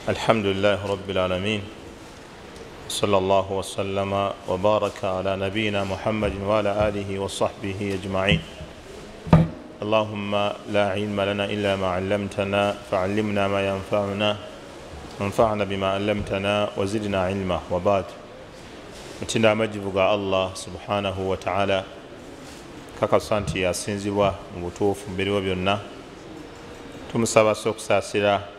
الحمد لله رب العالمين، صلى الله وسلم وبارك على نبينا محمد وعلى آله وصحبه أجمعين. اللهم لا علم لنا إلا ما علمتنا فعلمنا ما ينفعنا وانفعنا بما علمتنا وزدنا علما. وبعد، mutenda amajibu ga Allah subhanahu wa ta'ala, kakasa nti yasinzibwa mu butuufu mu biriwo byonna. Tumusaba okusaasira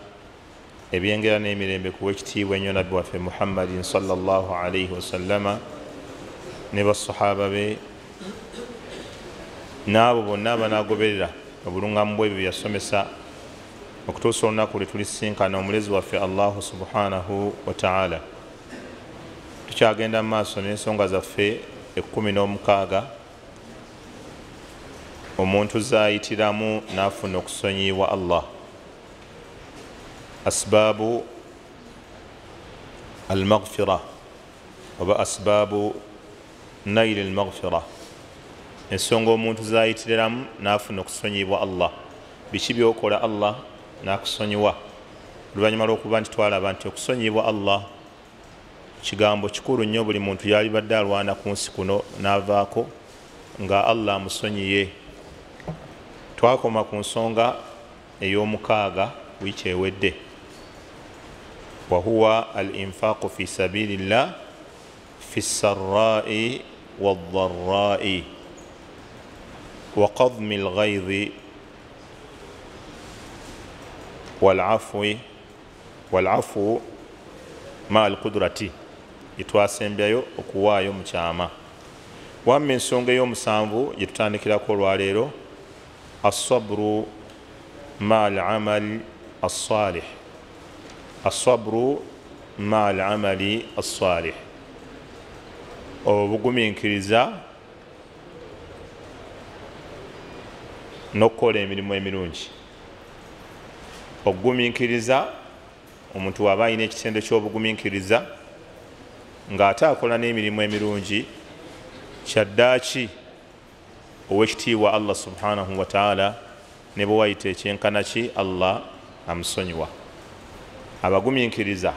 ebyengera n'emirembe kuwa ekitiibwa ennyo nabbi waffe Muhammadin sallallahu alaihi wasallama ne basahaba be n'abo bonna abanaagoberera obulungamu bw'ebyo bye yasomesa okutuusa olunaku lwe tulisinkana omulezi waffe Allahu subhanahu wa ta'ala. Tukyagenda mu maaso n'ensonga zaffe 16 omuntu zaayitiramu n'afuna okusonyiyibwa Allah. Asbaabu almaghfira oba asbaabu naili almaghfira, ensonga omuntu zaayitiramu n'afuna okusonyiyibwa Allah. Biki byokola Allah n'akusonyiwa? Oluvannyuma lw'okuba nti twalaba nti okusonyiyibwa Allah kigambo kikulu nnyo, buli muntu yalibadde alwana ku nsi kuno n'avaako nga Allah amusonyiye. Twakoma ku nsonga ey'omukaaga wiiki ewedde, wahuwa al-infaqu fi sabilillah fi sarra'i wadh-dharra'i wa qadmi al-ghayzi wal-afwi wal-afwu ma al-qudrati, itwasembyayo okuwaayo mu kyama. Wamma ensonga ey'omusanvu gye tutandikirako olwaleero, assabru ma al-amal as-salih. Assabru ma al-amali as-salih, obugumiikiriza n'okukola emirimu emirungi. Okugumiikiriza, omuntu w'aba alina ekitendo ky'obugumiikiriza ng'ate akola n'emirimu emirungi, kyaddaaki ow'ekitiibwa Allah subhanahu wa ta'ala ne bwe wayita ekyenkana ki Allah amusonyiwa. Abagumiikiriza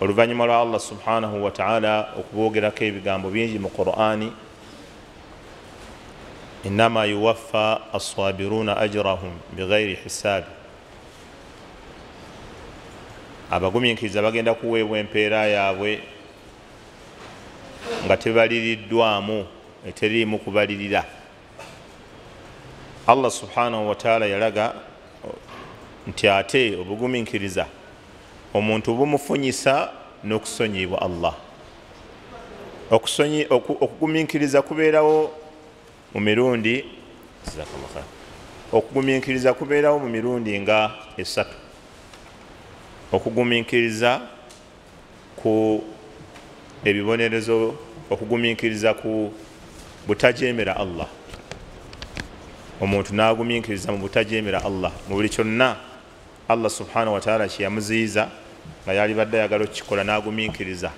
oluvannyuma lwa Allah subhanahu wa ta'ala okuboogerako ebigambo bingi mu Qur'ani, innama yuwaffa as-sabiruna ajrahum bighairi hisabi, abagumiikiriza bagenda kuweebwa empeera yaabwe nga tebaliriddwamu, eteriimu kubalirira. Allah subhanahu wa ta'ala yalaga nti ate obugumiikiriza omuntu bumufunyisa n'okusonyiyibwa Allah. Okugumiikiriza kubeerawo mu mirundi, okugumiikiriza kubeerawo mu mirundi nga esatu. Okugumiikiriza ku ebibonerezo, okugumiikiriza ku butajeemera Allah. Omuntu n'agumiikiriza mu butajeemera Allah mu buli kyonna Allah subhanahu wa ta'ala kye yamuziyiza nga yalibadde ayagala okukikola n'agumiikiriza.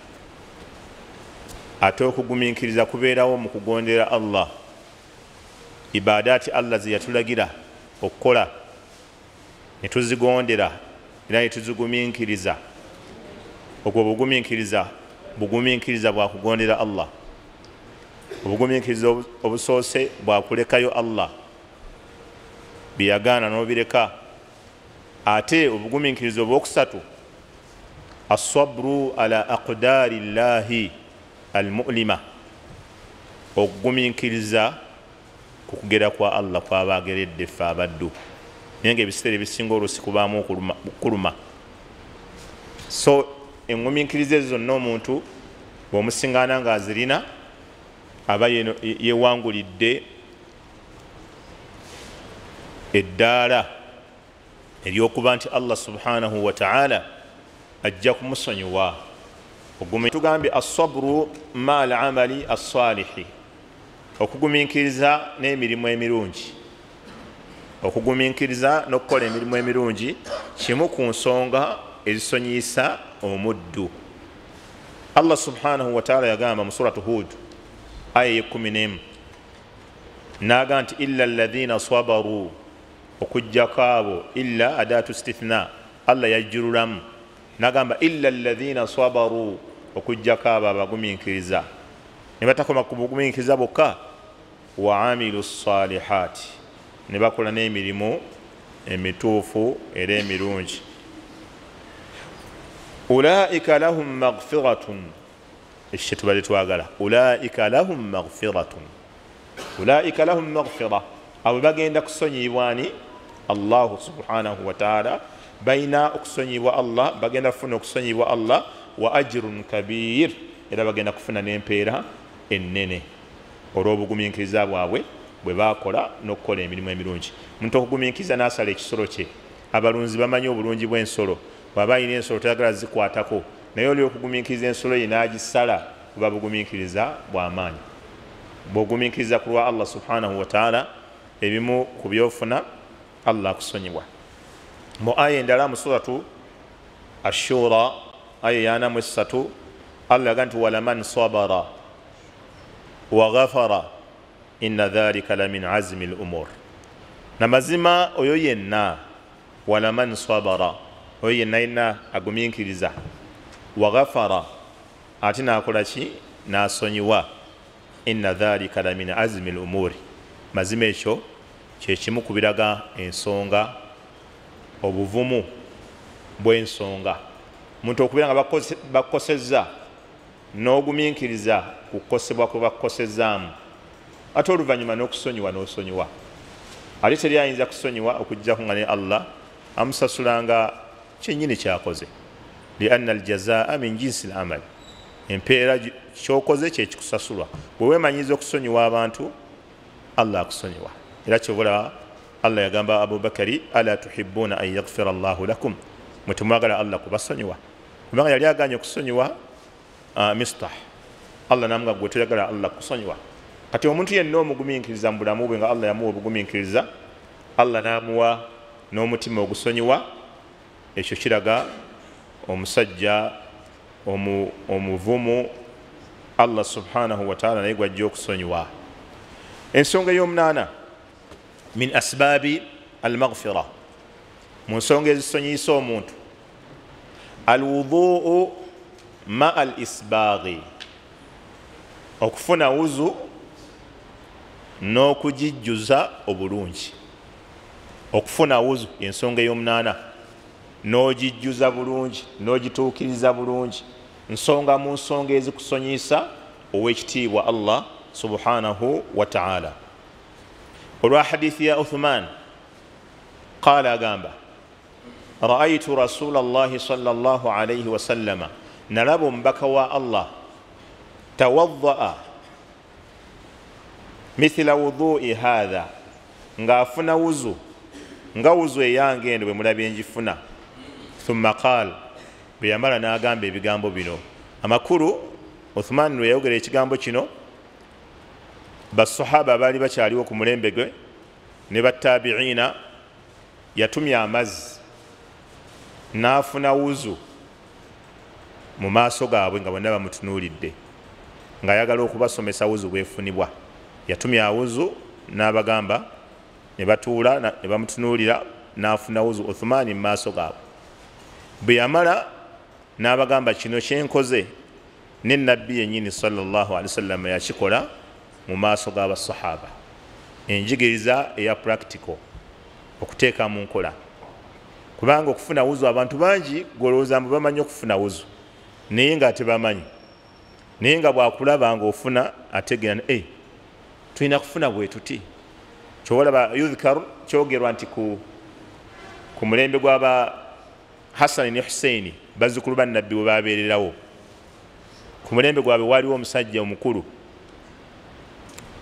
Ate okugumiikiriza kubeerawo mu kugondera Allah, ibaadaati Allah ze yatulagira okukola ne tuzigondera era ne tuzigumiikiriza. Ogwo obugumiikiriza bugumiikiriza bwa kugondera Allah. Obugumiikiriza obusoose bwa kulekayo Allah byeyagaana n'obireka. Ate obugumiikiriza obwokusatu, assabru ala aqdaari llahi almu'lima, okugumiikiriza ku kugera kwa Allah kw'aba ageredde ffe abaddu, naye nga ebiseera ebisinga oluusi kubaamu okuluma. So engumiikiriza ezo zonna omuntu bw'omusingaana ng'azirina aba yewangulidde eddaala ery'okuba nti Allah subhanahu wa ta'ala ajja kumusonyiwa. Tugambye assabru ma al-amali as-salihi, okugumiikiriza n'emirimu emirungi. Okugumiikiriza n'okukola emirimu emirungi kimu ku nsonga ezisonyiyisa omuddu. Allah subhanahu wa ta'ala yagamba mu suratu Hud aya 11 n'agamba nti illa alladhina sabaru, okuggyako abo, illa adatu istithna, Allah yajjululamu nagamba illa alladhina sabaru, okujjako abo abagumiikiriza ne batakoma ku bugumiikiriza bokka, wa amilu salihati, ne bakola n'emirimu emituufu era emirungi. Ulaika lahum maghfiratun, ekyo tubadde twagala. Ulaika lahum maghfiratun, ulaika lahum maghfira, abo bagenda kusonyiyibwa ani? Allahu subhanahu wa ta'ala. Balina okusonyiyibwa Allah, bagenda kufuna okusonyiyibwa Allah, wa ajrun kabir, era bagenda kufuna n'empeera ennene olw'obugumiikiriza bwabwe bwe bakola n'okukola emirimu emirungi. Muntu okugumiikiriza n'asala ekisolo kye, abalunzi bamanyi obulungi bw'ensolo, bw'aba alina ensolo tayagala zikwatako, naye oli okugumiikiriza ensolo ye n'agisala buba bugumiikiriza bw'amaanyi. Bw'ogumiikiriza ku lwa Allah subhanahu wa ta'ala, ebimu ku byofuna Allah akusonyiwa. Mu aya endala mu suratu Ashura aya ya 43, Allah agamba nti walaman sabara wa ghafara inna dhalika la min azmi al-umur. Na mazima oyo yenna, walaman sabara, oyo yenna yenna agumiikiriza, wa ghafara, ate n'akola ki? N'asonyiwa, inna dhalika la min azmi al-umur, mazima ekyo kyekimu ku biraga ensonga, obuvumu bw'ensonga. Muntu okubeera nga bakosezza n'ogumiikiriza ku kukosebwa kwe bakukosezzaamu, ate oluvannyuma n'okusonyiwa n'osonyiwa. Ate teri ayinza kusonyiwa okuggyako nga ne Allah amusasulanga kyennyini kyakoze, lianna aljazaa min jinsi al-amal, empeera kyokoze kyekikusasulwa. Bwe weemanyiza okusonyiwa abantu, Allah akusonyiwa. Era kyova Allah yagamba Abubakari, ala tuhibbuna an yaghfira Allahu lakum, mwe temwagala Allah kubasonyiwa? Kubanga yali aganye okusonyiwa Mistah, Allah namugamba gwe toyagala Allah kusonyiwa. Kati omuntu yenna omugumiikiriza mu bulamu bwe nga Allah yamuwa obugumiikiriza, Allah n'amuwa n'omutima ogusonyiwa, ekyo kiraga omusajja omuvumu Allah subhanahu wa ta'ala naye gwajja okusonyiwa. Ensonga ey'omunaana, min asbaabi almaghfira, mu nsonga ezisonyiyisa omuntu, alwuduu ma al isbaaghi, okufuna wuzu n'okugijjuza obulungi. Okufuna wuzu ensonga ey'omunaana, n'ogijjuza bulungi, n'ogituukiriza bulungi, nsonga mu nsonga ezikusonyiyisa ow'ekitiibwa Allah subhanahu wa ta'ala. Olwa hadithi ya Uthman qala, agamba raaitu rasulallahi sallallahu alayhi wasallama, nalaba omubaka wa Allah tawaddaa mithila wudui hatha, ng'afuna wuzu nga wuzu eyange eno bwe mulabye njifuna. Thumma qaal, bwe yamala n'agamba ebigambo bino. Amakulu, Uthman lwe yayogera ekigambo kino, basahaba baali bakyaliwo ku mulembe gwe ne battabiina, yatumya amazzi n'afuna wuzu mu maaso gaabwe nga bonna bamutunuulidde, ng'ayagala okubasomesa wuzu bwefunibwa. Yatumya wuzu n'abagamba, ne batuula ne bamutunuulira, n'afuna wuzu Uthman mu maaso gaabwe. Bwe yamala n'abagamba kino kyenkoze ne nabbi yennyini sallallahu alaihi wasallam yakikola mu maaso g'abasahaba. Enjigiriza eya practical, okuteeka mu nkola. Kubanga okufuna wuzu abantu bangi golowooza mbu bamanyi okufuna wuzu, naye nga tebamanyi. Naye nga bw'akulaba ng'ofuna ategeera, tulina kufuna bwe tuti. Kyolaba yudhkar, kyogerwa nti ku mulembe gw'aba Hasani ne Huseini, bazzukulu ba nabbi we babeererawo, ku mulembe gwabwe waliwo omusajja omukulu,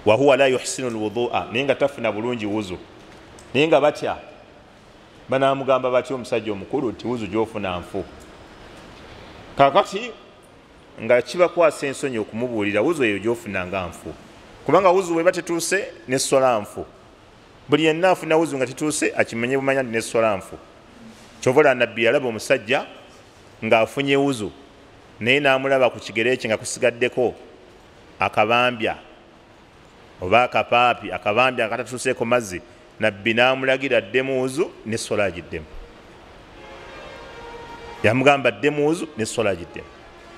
wahuwa la yuhsinu alwudua, naye nga tafuna bulungi wuzu, naye nga batya banamugamba batya omusajja omukulu nti wuzu gy'ofuna nfu. Kaakati nga kibakwasa ensonyi okumubuulira wuzu eyo gy'ofuna nga nfu, kubanga wuzu bweba tetuuse n'essola nfu. Buli yenna afuna wuzu nga tetuuse akimanye bumanya nti n'essola nfu. Kyova olaba nabbi yalaba omusajja ng'afunye wuzu, naye n'amulaba ku kigere kye nga kusigaddeko akabambya oba akapaapi, akabambya akatatuuseeko mazzi, nabbi n'amulagira addemu wuzu n'essola agiddemu. Yamugamba ddemu wuzu neswala giddemu.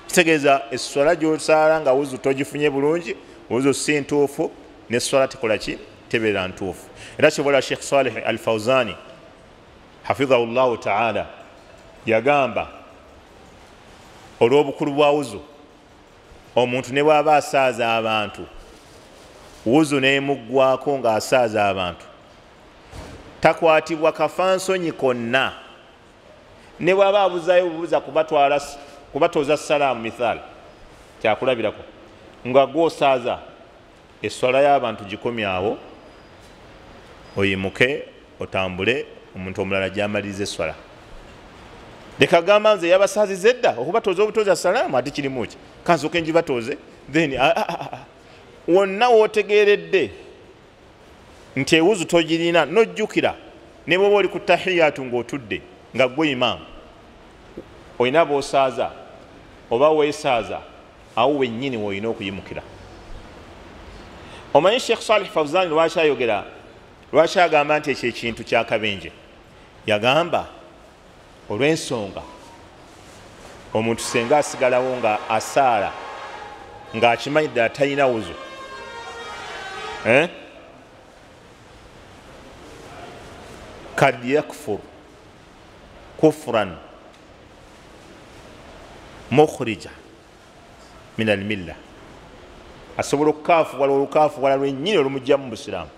Kitegeeza eswala gy'osaala nga wuzu togifunye bulungi, wuzu si ntuufu, neswala tekola ki? Tebeera ntuufu. Era kyobola Sheikh Salih Al Fawzani hafidhahu llahu taala yagamba olw'obukulu bwa wuzu, omuntu ne bw'aba asaaza abantu, wuzu n'emuggwako ng'asaaza abantu, takwatibwa kafansonyi konna, ne bw'aba abuzaayo obubuza kubatooza salaamu, mithaal kyakulabirako nga gw'osaaza eswala y'abantu gikomyawo, oyimuke otambule omuntu omulala gy'amaliriza eswala. Leka gamba nze yabasaaziza edda okubatooza obutoza salaamu, ate kirimu ki? Kansooke njibatooze. Then wonna w'otegeeredde nti ewuzu togirina, n'ojjukira ne bw'oba oli ku tahiyatu ng'otudde nga ggwe imaamu, olina b'osaaza oba weesaaza, awo wennyini w'olina okuyimukira. Omanyi Sheikh Salih Fawzani lwaki ayogera, lwaki agamba nti ekyo ekintu kyakabenje? Yagamba olw'ensonga omuntu senga asigalawo nga asaala ng'akimanyi ddala talina wuzu, kad yakfur kufran mukhrija min almilla, asobola okukafuwala olukafuwala lwennyini olumugyamu mu busiraamu,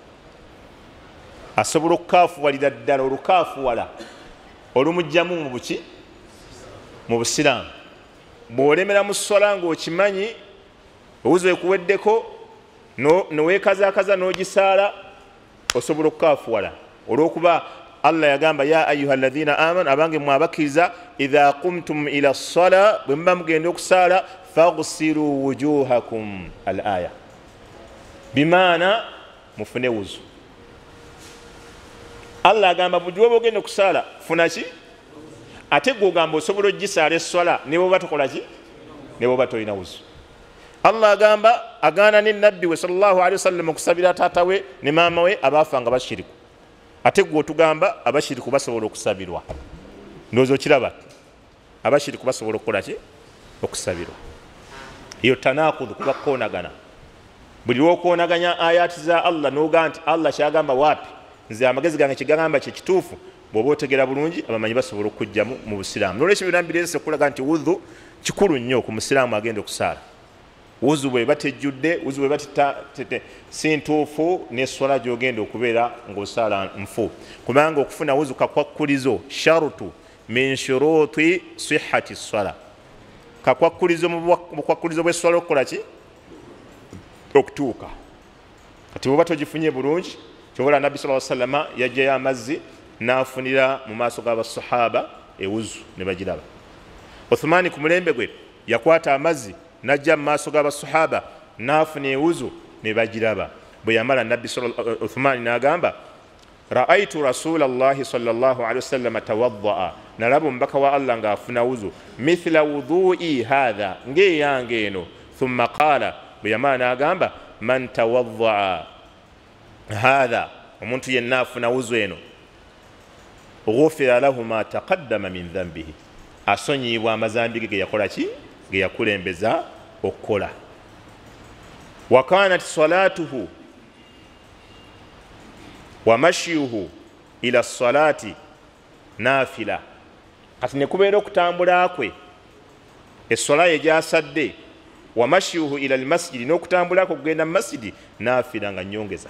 asobola okukafuwalira ddala olukafuwala olumugyamu mu buki? Mu busiraamu. Bw'olemera mu swala ng'okimanyi owuzu ekuweddeko neweekazaakaza n'ogisaala, osobola okukafuwala olw'okuba Allah yagamba ya ayuha alladhina amanu, abange mmwe abakkiriza, idha qumtum ila ssala, bwe muba mugenda okusaala, faghsilu wujuhakum, al aya, bimaana mufune wuzu. Allah agamba buli woba ogenda okusaala funa ki? Ate gwe ogamba osobola ogisaala esswala ne bwoba tokola ki? Ne bwoba tolina wuzu. Allah agamba agaana ne nabbi we sallallahu alaihi wasallam okusabira taata we ne maama we abaafa nga bashiriku, ate gwe otugamba abashiriku basobola okusabirwa. Ndowooza okiraba, abashiriku basobola okukola ki? Okusabirwa. Eyo tanakudhu, kuba kukoonagana. Buli lw'okoonaganya ayati za Allah n'ogaa nti Allah kyagamba waapi, nze amagezi gange kyegagamba kye kituufu, bw'oba otegeera bulungi abamanyi basobola okukugyamu mu busiraamu. Nolwekyo byonna mbireese okulaga nti wudhu kikulu nnyo ku musiraamu agenda okusaala. Wuzu bweba tejjudde, wuzu bweba si ntuufu, n'esswala gy'ogenda okubeera ng'osaala nfu, kubanga okufuna wuzu kakwakkulizo, sharutu min shuruti sihhati sswala, kakwakkulizo mu bukwakkulizo bw'esswala okukola ki? Okutuuka. Kati bw'oba togifunye bulungi, kyobola Nabbi sallallahu alaihi wasallam yajjayo amazzi n'afunira mu maaso g'abasahaba ewuzu ne bagiraba. Uthmani ku mulembe gwe yakwata amazzi n'ajja mu maaso g'abasahaba n'afuna ewuzu ne bagiraba. Bwe yamala Nabbi Uthmani n'agamba raaitu rasulallahi sallallahu alaihi wasallam tawaddaa, nalaba omubaka wa Allah ng'afuna wuzu, mithla wudui hatha, ng'eyange eno. Thumma qaala, bwe yamala n'agamba man tawaddaa hatha, omuntu yenna afuna wuzu eno, ghufira lahu ma taqaddama min dhanbihi, asonyiyibwa amazambi ge geyakola ki? Ge yakulembeza okukola. Wa kanat salatuhu wa mashyuhu ila salati nafila, kati nekubeera okutambula kwe esswala ye gyasadde, wa mashyuhu ila almasjidi, n'okutambula kwe okugenda mu masjidi, nafila, nga nnyongeza.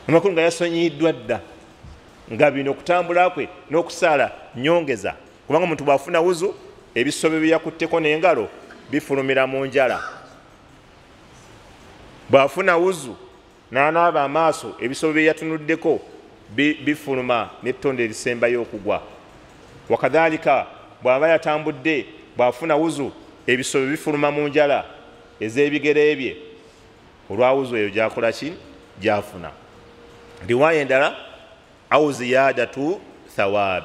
Amakulu nga yasonyiyiddwa dda, nga bino okutambula kwe n'okusaala nnyongeza, kubanga omuntu bw'afuna wuzu ebisobe bye yakutteko n'engalo bifulumira mu njala. Bw'afuna wuzu n'anaaba amaaso, ebisobe bye yatunuddeko bifuluma n'ettonde erisembayo okugwa. Wakadhalika bw'aba yatambudde, bw'afuna wuzu ebisobe bifuluma mu njala ez'ebigere bye olwa wuzu eyo gy'akola ki? Gy'afuna. Riwaaya endala au ziyadatu thawab,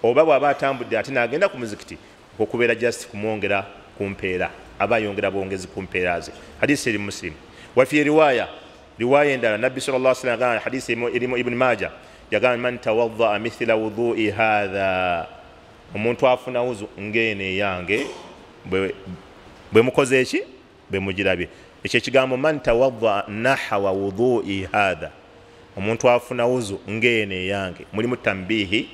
oba bw'aba atambudde ate n'agenda ku muzikiti, okubeera just kumwongera ku mpeera, aba ayongera bwongezi ku mpeera ze. Hadisi eri Muslim. Wa fi riwaaya, riwaaya endala Nabbi sallallahu alaihi wasallam agamba, hadisi erimu Ibn Majah, yagamba man tawaddaa mithla wudui hatha, Omuntu afuna wuzu ng'eno eyange bwe mukoze eki bwe mugirabye. Ekyo ekigambo man tawaddaa nahawa wudui hatha, omuntu afuna wuzu ng'eno eyange, mulimu tambihi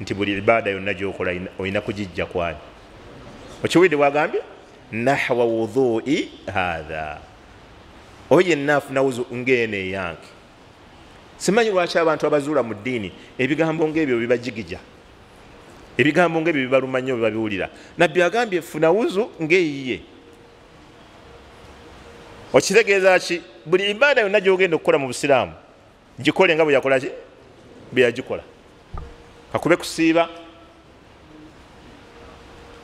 nti buli ibada yonna gy'okola olina kugijja kwani. Okiwulidde bwagambye nahwa wudui hatha, oyo yenna afuna wuzu ng'eno eyange. Simanyi lwaki abantu abazuula mu ddiini ebigambo ng'ebyo bibajigija, ebigambo ng'ebyo bibaluma nnyo bibabiwulira. Nabbi agambye funa wuzu ng'eyiye. Okitegeeza ki? Buli ibada yonna gy'ogenda okukola mu busiraamu gikole nga bwe yakola ki, bwe yagikola. Kakube kusiiba,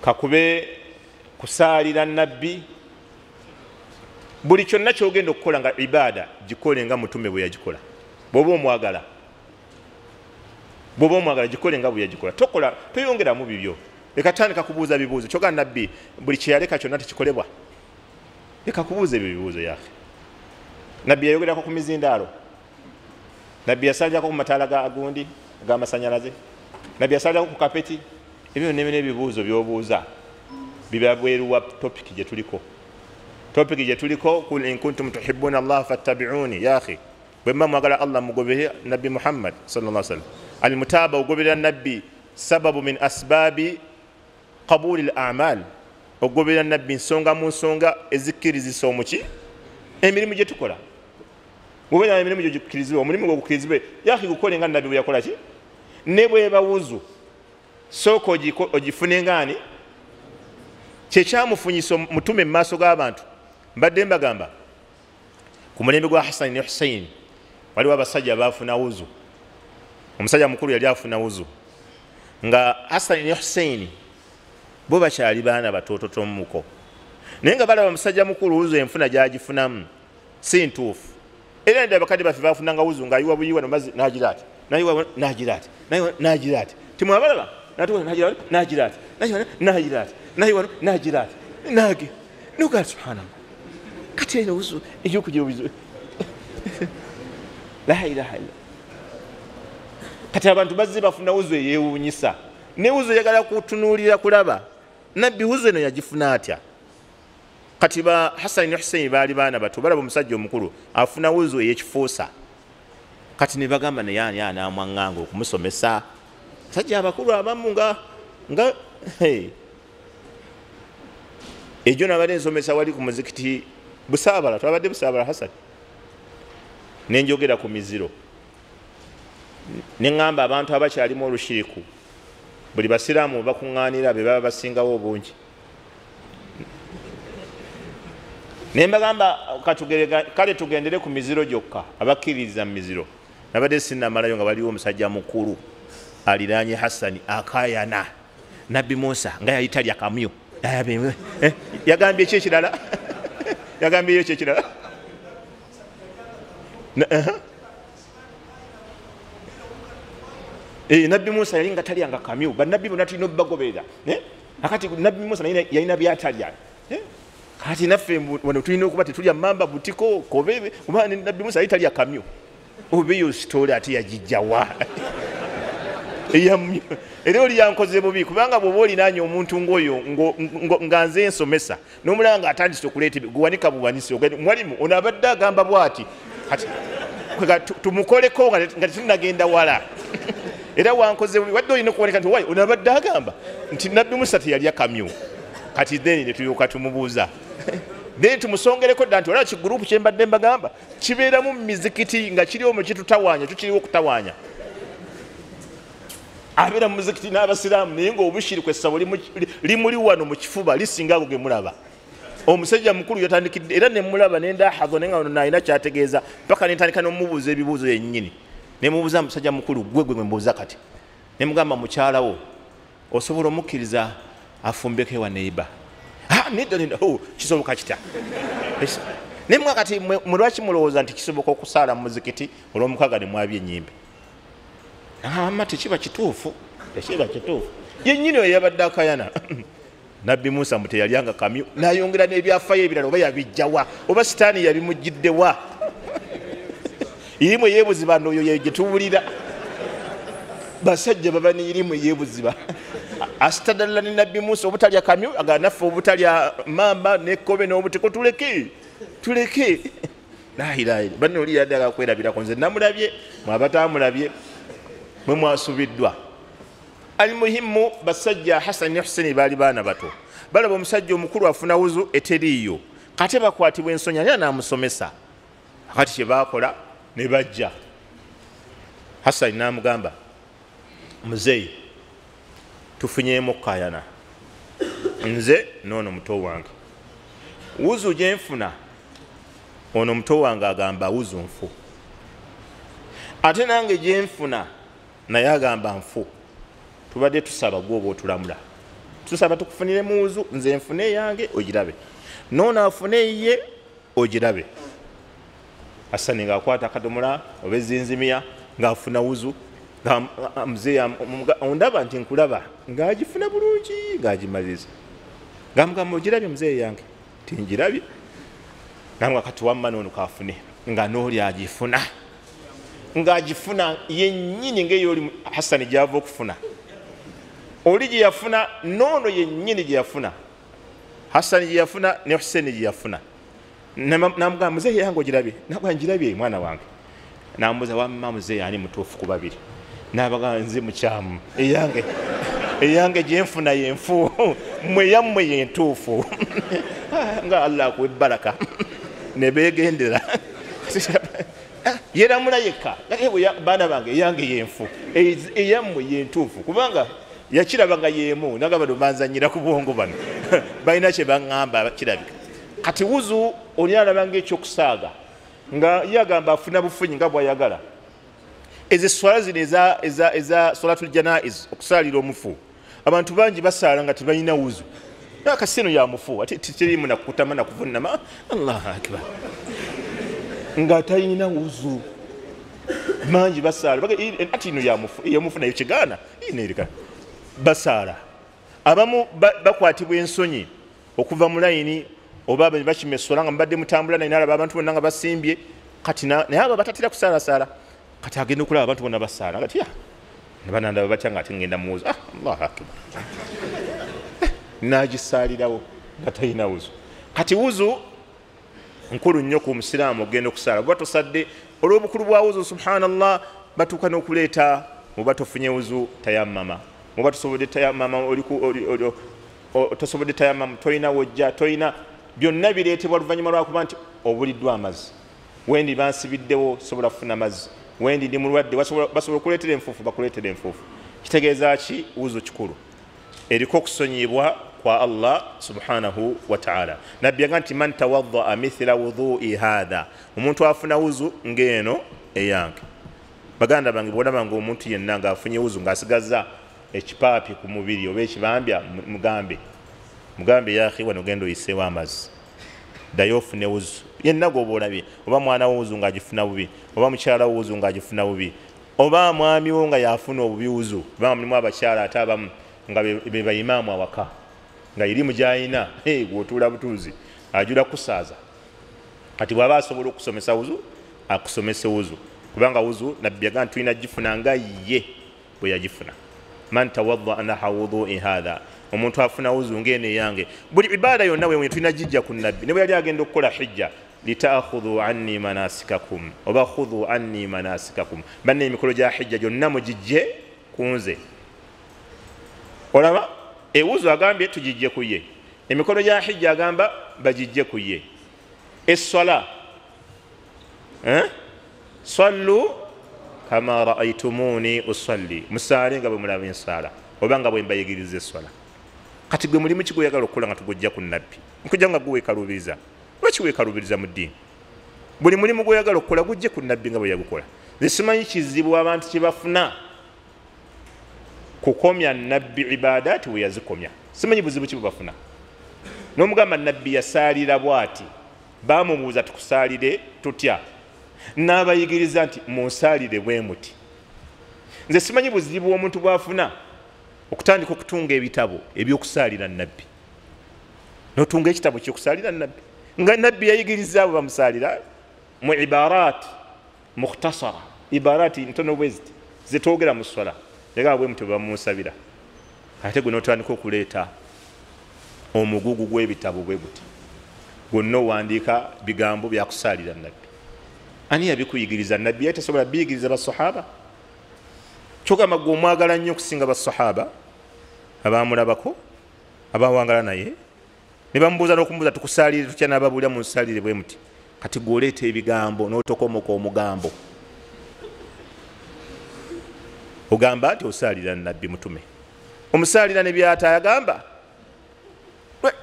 kakube kusaalira nabbi, buli kyonna ky'ogenda okukola nga ibada gikole nga mutume bwe yagikola. Bw'oba omwagala, bw'oba omwagala gikole nga bwe yagikola. Tokola, toyongeramu bibyo. Leka tandika kubuuza bibuuzo. Kyokka nabbi buli kye yaleka kyonna tekikolebwa. Leka kubuuza ebyo bibuuzo yaffe. Nabbi yayogerako ku mizindaalo, nabbi yasalirako ku mataala ga gundi ag'amasannyalaze, nabbi yasalirako ku kapeti. Ebyo byonna ebibuuzo by'obuuza biba bweru wa topiki gye tuliko. Topiki gye tuliko, kul in kuntum tuhibbuna Allah fattabi'uni. Ya akhi, bwe mba mwagala Allah mugoberere Nabbi Muhammad sallallahu alaihi wasallam. Almutaba, ogoberera nabbi sababu min asbabi qabuli al-a'mal. Ogoberera nabbi nsonga mu nsonga ezikkirizisa omuki emirimu gye tukola. Bw'obeera emirimu gyo gikkirizibwe, omulimu gwo gukkirizibwe, ya akhi gukole nga nabbi bwe yakola ki. Ne bweba wuzu, sooka ogifune ng'ani. Kyekyamufunyisa mutume mu maaso g'abantu. Mbadde mbagamba ku mulembe gwa Hasani ne Husaini waliwo abasajja baafuna wuzu. Omusajja mukulu yali afuna wuzu nga Hasani ne Husaini bo bakyali baana batoototomuko, naye nga balaba musajja mukulu wuzu enfuna gy'agifunamu si ntuufu. Era nedda abakadde baffe baafunanga wuzu ng'ayiwa buyiwa nomazzi n'agira ati, n'ayiwa n'agira ati, n'ayiwa n'agira ati. Timwabalaba? N'atuuka n'agira n'agira ati, n'ayiwa n'agira ati, n'ayiwa n'agira ati, nage nuga subhanallah. Kati eno wuzu ey'okugira obuzibu, la ilaha illa. Kati abantu bazze bafuna wuzu eyeewuunyisa. Ne wuzu eyagala kutunuulira kulaba nabbi wuzu eno yagifuna atya. Kati ba Hasani ne Husaini baali baana bato, balaba omusajja omukulu afuna wuzu ey'ekifuusa. Kati ne bagamba naye ani anaamwaŋŋanga okumusomesa? Basajja abakulu abamu nga ejo nabadde nsomesa wali ku muzikiti Busaabala, twabadde Busaabala Hasani, ne njogera ku miziro ne ŋŋamba abantu abakyalimu olushiriku buli basiraamu bakuŋŋaanira be baba basingawo obungi. Ne mbagamba kale tugendere ku miziro gyokka, abakkiririza mu miziro. Nabadde sinnamalayo nga waliwo omusajja mukulu aliraanye Hasani akaayana Nabbi Musa nga yali talya kamyu. Yagambye ki ekirala? Yagambyeyo ki ekirala? Nabbi Musa yali nga talyanga kamyu. Bannabbi bonna tulina obbagoberera. Akati Nabbi Musa yalina byatalya. Kati naffe wano tulina okuba tetulya mamba butiko kobe, kuba Nabbi Musa yali talya kamyu. Oba eyo sitole ate yagijjawa? Era oli yankoze bubi, kubanga bw'oba olinaanye omuntu ng'oyo nga nze nsomesa n'omulaba ng'atandise okuleeta guwanika buwanisi, mwalimu ono abadde agamba bw'ati, kati tumukoleko nga tetunnagenda wala. Era wankoze bubi, wadde olina okuwanika nti wayi ono abadde agamba nti Nabbi Musa teyalya kamyu. Kati then ne tulyoka tumubuuza, then tumusongereko dda nti olaba kigurupu kye mbadde mbagamba kibeeramu mu mizikiti nga kiri omwo kitutawaanya, kyo kiriwo okutawaanya. Abeera mu muzikiti n'abasiraamu naye ng'obushiriku essabo limuli wano mu kifuba lisinga ago ge mulaba. Omusajja mukulu yatandikidde era ne mulaba ne ndahazo naye nga ono nalina kyategeeza, paka ne ntandika n'omubuuza ebibuuzo yennyini. Ne mubuuza musajja mukulu gwe gwe mbuuza kati, ne mugamba mukyala wo osobola omukkiriza afumbeko ewa neighbor? Nedda nedda, kisoboka kitya? Ne mwa kati mwe lwaki mulowooza nti kisoboka okusaala mu muzikiti olw'omukaaga ne mwabya ennyimbe? Ama tekiba kituufu, tekiba kituufu. Yennyini oyo yabadde akayana. Nabbi Musa mbu teyalyanga kamyu, n'ayongera n'ebyafayo ebirala, oba yabijjawa, oba sitaani yabimugiddewa. Irimu eyeebuziba n'oyo gye tuwulira. Basajja baba n'irimu eyeebuziba. Asitadalla ne Nabbi Musa obutalya kamyu, aga naffe obutalya mamba n'ekkobe n'obutiko, tuleke tuleke. La ilaha illa banne, oli yadde akwerabirako, nze namulabye, mwabatamulabye mwe mwasubiddwa. Almuhimu, basajja Hasani ne Huseni baali baana bato, balaba omusajja omukulu afuna wuzu eteriiyo, kate bakwatibwa ensonyi, ani anaamusomesa? Kati kye baakola ne bajja, Hasani n'amugamba, muzeeyi, tufunyeemu kukayana nze noono muto wange, wuzu gye nfuna ono muto wange agamba wuzu nfu, ate nange gye nfuna naye agamba nfu, tubadde tusaba gwe oba otulamula, tusaba tukufunire mu wuzu, nze nfune eyange ogirabe, noono afune eyiye ogirabe. Hasani ng'akwata akadomola oba ezinzimiya ng'afuna wuzu, muzeeyi ondaba nti nkulaba, ng'agifuna bulungi ng'agimaliriza, ng'amugamba ogirabye muzeeyi yange? Tingirabye. Namugamba kati wamma noono kaafune, nga n'oli agifuna, ng'agifuna yennyini ng'eyoli Hasani gy'ava okufuna, oli gye yafuna noono yennyini gye yafuna, Hasani gye yafuna ne Huseni gye yafuna. Namugamba muzeeyi yange ogirabye? Nagamba ngirabye mwana wange. Nambuuza wamma muzeeyi ani mutuufu ku babiri? N'abagamba nze mukyamu, eyange gyenfuna yenfu, mmwe yammwe yentuufu. Nga Allah akuwa ebbaraka. Ne beegendera. Yeramula yekka, baana bange eyange yenfu, eyammwe yentuufu, kubanga yakiraba nga yeemu, nagamba bano banzannyira ku bwongo bano, balina kye baŋŋamba kirabika. Kati wuzu oli alaba ng'ekyokusaaga, nga ye agamba afuna bufunyi nga bw'ayagala. Ezo esswala zino eza solatul janaiz, okusaalira omufu, abantu bangi basaala nga tebalina wuzu, akasino ya mufu ate teriimu nakukutama nakuvunama, Allahu akbar, nga talina wuzu. Mangi basaala ati ino ya mufu, eyomufu nayo kigaana inereka basaala. Abamu bakwatibwa ensonyi okuva mu layini, oba bakima esswala nga mbadde mutambula naye nalaba abantu bonna nga basimbye, kati naye abo batatera kusaalasala, kati agenda okulaba abantu bonna basaala, kati ya ne banandaba batya nga ate ngenda muwuzu, Allahu akbar, n'agisaalirawo nga talina wuzu. Kati wuzu nkulu nnyo ku musiraamu ogenda okusaala, oba tosadde olw'obukulu bwa wuzu, subhanallah, batuuka n'okuleeta muba tofunye wuzu tayammama, muba tosobodde tayammama, tosobodde tayammama, tolina wojja, tolina byonna bireetebwa luvannyuma lwakuba nti obuliddwa amazzi. Wendi bansibiddewo sobola kufuna mazzi, wendi ndi mulwadde, basobola okuleetera enfuufu, bakuleetera enfuufu. Kitegeeza ki? Wuzu kikulu, eriko okusonyiyibwa kwa Allah subhanahu wa ta'ala. Nabbi yagamba nti man tawaddaa mithla wudhui hatha, omuntu afuna wuzu ng'eno eyange. Baganda bange, bw'olaba nga omuntu yenna ng'afunye wuzu ng'asigaza ekipaapi ku mubiri oba ekibambya, mugambe ya akhi, wano genda oyiseewo amazzi, ddayo ofune wuzu. Yenna gwoba olabye, oba mwana wo wuzu ng'agifuna bubi, oba mukyala wo wuzu ng'agifuna bubi, oba mwami wo nga yafuna obubi wuzu, kubanga mulimu abakyala ate abamu nga be bayimaamu awaka, nga irimu gy'alina gwotuula butuuzi ajula kusaaza. Kati bw'aba asobola okusomesa wuzu, akusomese wuzu, kubanga wuzu Nabbi yagamba nti tulina gifuna nga ye bwe yagifuna. Man tawaddaa naha wudui hatha, omuntu afuna wuzu ng'eno eyange. Buli ibaada yonna wewe tulina gijja ku Nabbi. Ne bwe yali agenda okukola hijja, litaakhudhu anni manasikakum, oba khudhu anni manasikakum, banne emikolo gya hijja gyonna mugijje ku nze. Olaba ewuzu agambye tugijje ku ye, emikolo gya hijja agamba bagijje ku ye. Esswala, sallu kama raaitumuni usalli, musaale nga bwe mulaba ensaala, oba nga bwe mbayigiriza esswala. Kati gwe mulimu ki gweyagala okukola nga tugujja ku Nabbi? Nkujja nga guweekalubiriza, lwaki weekalubiriza mu ddiini? Buli mulimu gweyagala okukola gujje ku Nabbi nga bwe yagukola. Nze simanyi kizibu abantu kye bafuna kukomya Nabbi ibadaati we yazikomya, simanyi buzibu ki bwe bafuna. N'omugamba Nabbi yasaalira bw'ati, bamubuuza tukusaalire tutya, n'abayigiriza nti munsaalire bwe muti. Nze simanyi buzibu omuntu bw'afuna okutandika okutunga ebitabo ebyokusaalira Nabbi, notunga ekitabo kyokusaalira Nabbi nga Nabbi yayigiriza abo bamusaalira mu ibarat mukhtasara, ibarati ntono bweziti zetwogera mu swala, yagamba bwe muti bamunsabira. Ate gwe n'otandika okuleeta omugugu gw'ebitabo bwe guti, gwonna owandiika bigambo byakusaalira Nabbi. Ani yabikuyigiriza? Nabbi yali tasobola biyigiriza basahaba? Kyogamba gwe omwagala nnyo okusinga basahaba abamulabako, abawangala naye, ne bamubuuza n'okumubuuza tukusaalire tutya, n'ababuulira munsaalire bwe muti. Kati gwe oleeta ebigambo n'otokomoka omugambo, ogamba nti osaalira Nabbi mutume, omusaalira ne byatayagamba.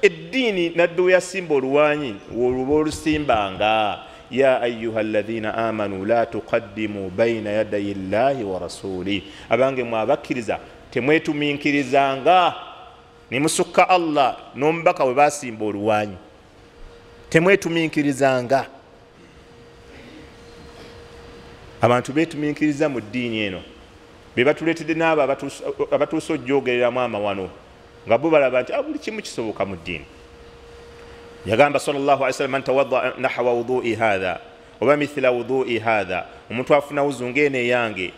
Eddiini Nabbi we yasimba oluwanyi woluba olusimbanga, ya ayuha alladhina amanu la tuqaddimu baina yadayi llahi wa rasuli, abange mwe abakkiriza temwetuminkirizanga ne musukka Allah n'omubaka we basimba oluwanyi, temwetuminkirizanga. Abantu beetuminkiriza mu ddiini eno, be batuleetedde n'abo abatuuse ojjogereramu amawano, nga bo balaba nti buli kimu kisoboka mu ddiini. Yagamba sallallahu alaihi wasallam, man tawadda nahwa wudui hadha oba mithla wudui hadha, omuntu afuna wuzu ng'eno eyange,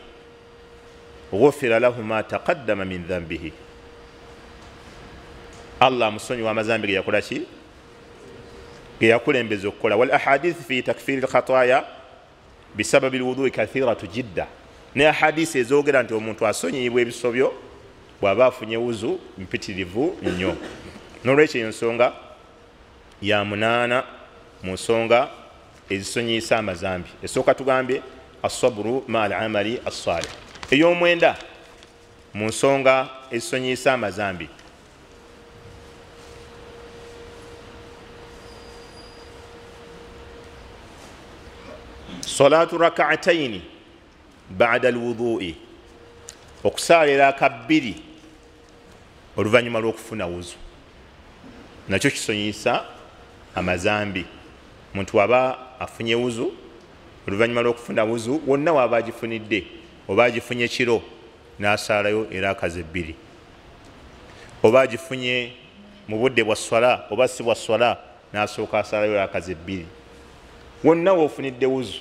ghufira lahu ma taqaddama min dhanbihi, Allah amusonyiwa amazambi ge yakola ki, ge yakulembeza okukola. Wal ahadith fi takfiri lkhataya bisababi lwudui kathiratu jidda, ne ahadisi ezoogera nti omuntu asonyiyibwa ebisobyo bw'aba afunye wuzu mpitirivu nnyo. N'olwekyo eyo nsonga ya 8 mu nsonga ezisonyiyisa amazambi. Esooka tugambye assabru ma al amali assalih. Ey'omwenda mu nsonga ezisonyiyisa amazambi, salatu rak'ataini ba'da alwudhu'i, okusaala eraaka 2 oluvannyuma lw'okufuna wuzu, nakyo kisonyiyisa amazambi. Omuntu aba afunye wuzu oluvannyuma lw'okufuna wuzu, wonna waba agifunidde, oba agifunye kiro n'asaalayo eraaka ze 2, oba agifunye mu budde bwa swala oba si bwa swala n'asooka asaalayo eraaka ze 2, wonna w'ofunidde wuzu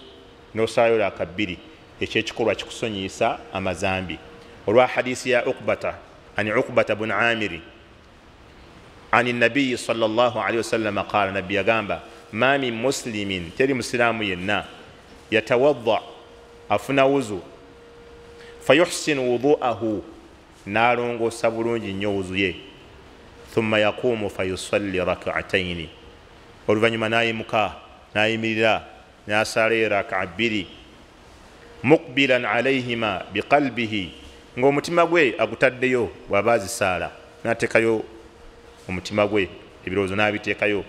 n'osaalayo eraaka 2, ekyekikolwa kikusonyiyisa amazambi. Olwa hadisi ya Uqbata ani Uqbata bun Amiri ani nabiyi sallallahu alaihi wasallam qala, nabbi yagamba ma min muslimin, teri musiraamu yenna yatawadda afuna wuzu, fayuhsinu wudu'ahu, n'alongoosa bulungi nnyo wuzu ye, thumma yaqumu fayusalli rak'ataini, oluvannyuma n'ayimuka n'ayimirira n'asaala raka'a 2, muqbilan alayhima biqalbihi, ng'omutima gwe agutaddeyo bw'aba azisaala n'ateekayo omutima gwe, ebirowoozo n'abiteekayo,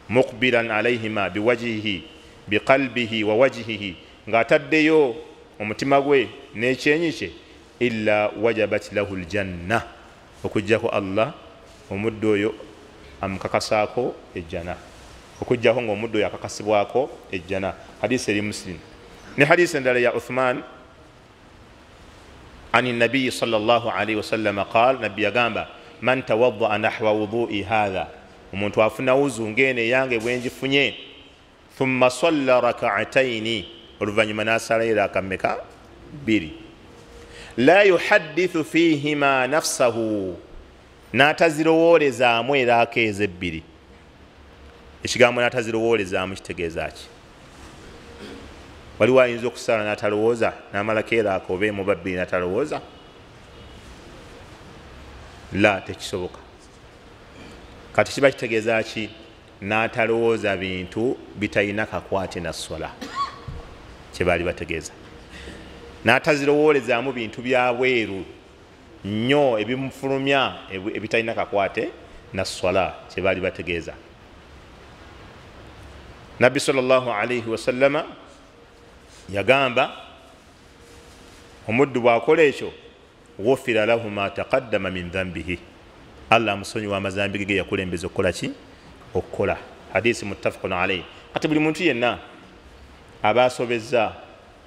muqbilan alayhima biwajhihi biqalbihi wa wajhihi, ng'ataddeyo omutima gwe n'ekyenyi kye, illa wajabat lahu ljanna, okuggyako Allah omuddu oyo amukakasaako ejjana, okuggyako ng'omuddu oyo akakasibwako ejjana. Hadisi eri Muslim. Ne hadisi endala ya Uthman ani nabiyi sallallahu alaihi wasallam qal, nabbi yagamba man tawaddaa nahwa wudui hadha, omuntu afuna wuzu ng'eno eyange bwe ngifunye, thumma salla rak'ataini, oluvannyuma n'asaala eraaka mmeka? 2, la yuhaddithu fihima nafsahu, n'atazirowoolezaamu eraaka ezo 2. Ekigambo n'atazirowoolezaamu kitegeeza ki? Waliwo ayinza okusaala n'atalowooza n'amalako eraaka oba emu oba 2 n'atalowooza? La, tekisoboka. Kati kiba kitegeeza ki? N'atalowooza bintu bitalina kakwate na swala, kye baali bategeeza. N'atazirowoolezaamu bintu bya bweru nnyo ebimufulumya ebitalina kakwate na swala, kye baali bategeeza. Nabbi sallallahu alaihi wasallama yagamba omuddu bw'akola ekyo, ghufira lahu ma taqaddama min dhanbihi, Allah amusonyiwa amazambi ge yakulembeza okukola ki? Okukola. Hadisi muttafaqun alayhi. Kati buli muntu yenna aba asobezza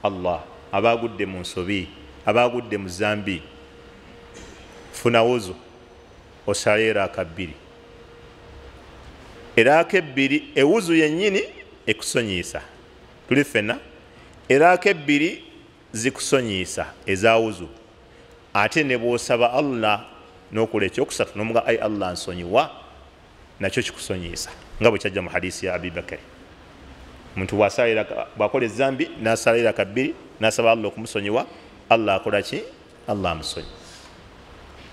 Allah, aba agudde mu nsobi, aba agudde mu zambi, funa wuzu osale eraaka 2. Eraaka 2 ewuzu yennyini ekusonyiisa, tuli ffenna, eraaka 2 zikusonyiisa eza wuzu, ate ne bw'osaba Allah N'okola ekyokusatu nomuga ai Allah nsonyiwa, nakyo kikusonyiyisa nga bwe kyajja mu hadisi ya Abibakari. Omuntu bw'akola ezambi n'asala eraka bbiri n'asaba Allah okumusonyiwa, Allah akola ki? Allah amusonyiwa.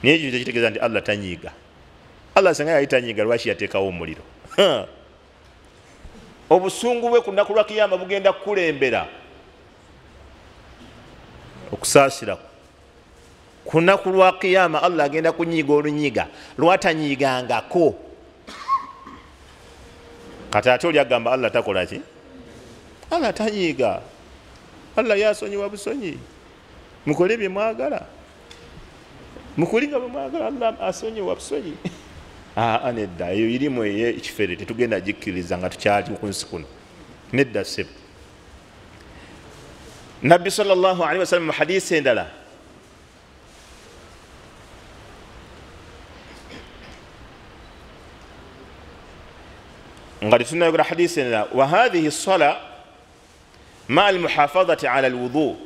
Naye ekyo tekitegeeza nti Allah tanyiiga. Allah singa yali tanyiiga lwaki yateekawo omuliro? Obusungu bwe ku lunaku lwa kiyama bugenda kukulembera okusaasira. Ku lunaku lwa kiyama Allah agenda kunyiiga olunyiga lwatanyiigangako. Kati ate oli agamba Allah takola ki? Allah tanyiiga, Allah yasonyiwa busonyi, mukole bye mwagala, mukole nga bwe mwagala, Allah asonyiwa busonyi. Nedda, eyo irimu ekifere tetugenda gikkiriza nga tukyali ku nsi kuno. Nedda ssebo. Nabbi sallallahu alaihi wasallam mu hadisi endala nga tetunnayogera hadisi endala, wa hadhihi ssala maa almuhafadhati ala alwudu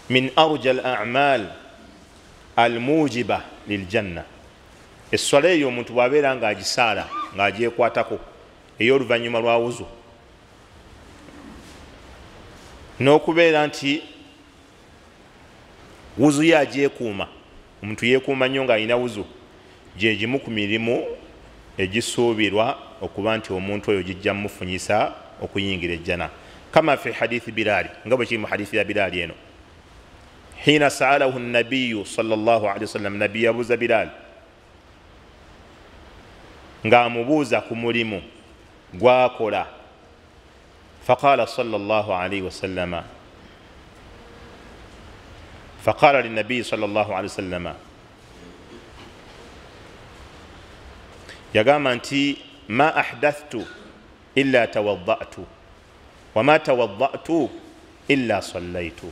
min arja al a'mal almujiba liljanna. Esswala eyo omuntu bw'abeera ng'agisaala ng'agyekwatako ey'oluvannyuma lwa wuzu, n'okubeera nti wuzu ye agyekuuma, omuntu yeekuuma nnyo ng'alina wuzu, gye gimu ku mirimu egisuubirwa okuba nti omuntu oyo gijja mumufunyisa okuyingira ejjana. Kama fi hadithi Bilali, nga bwe kiri mu hadithi ya Bilali eno, hina saalahu nabiyu sallallahu alaihi wasallam, nabbi yabuuza Bilali ng'amubuuza ku mulimu gwakola. Faqala sallallahu alaihi wasallama, faqala linnabiyi sallallahu alaihi wasallama, yagamba nti ma ahdathtu illa tawadda'tu wa ma tawadda'tu illa sallaitu.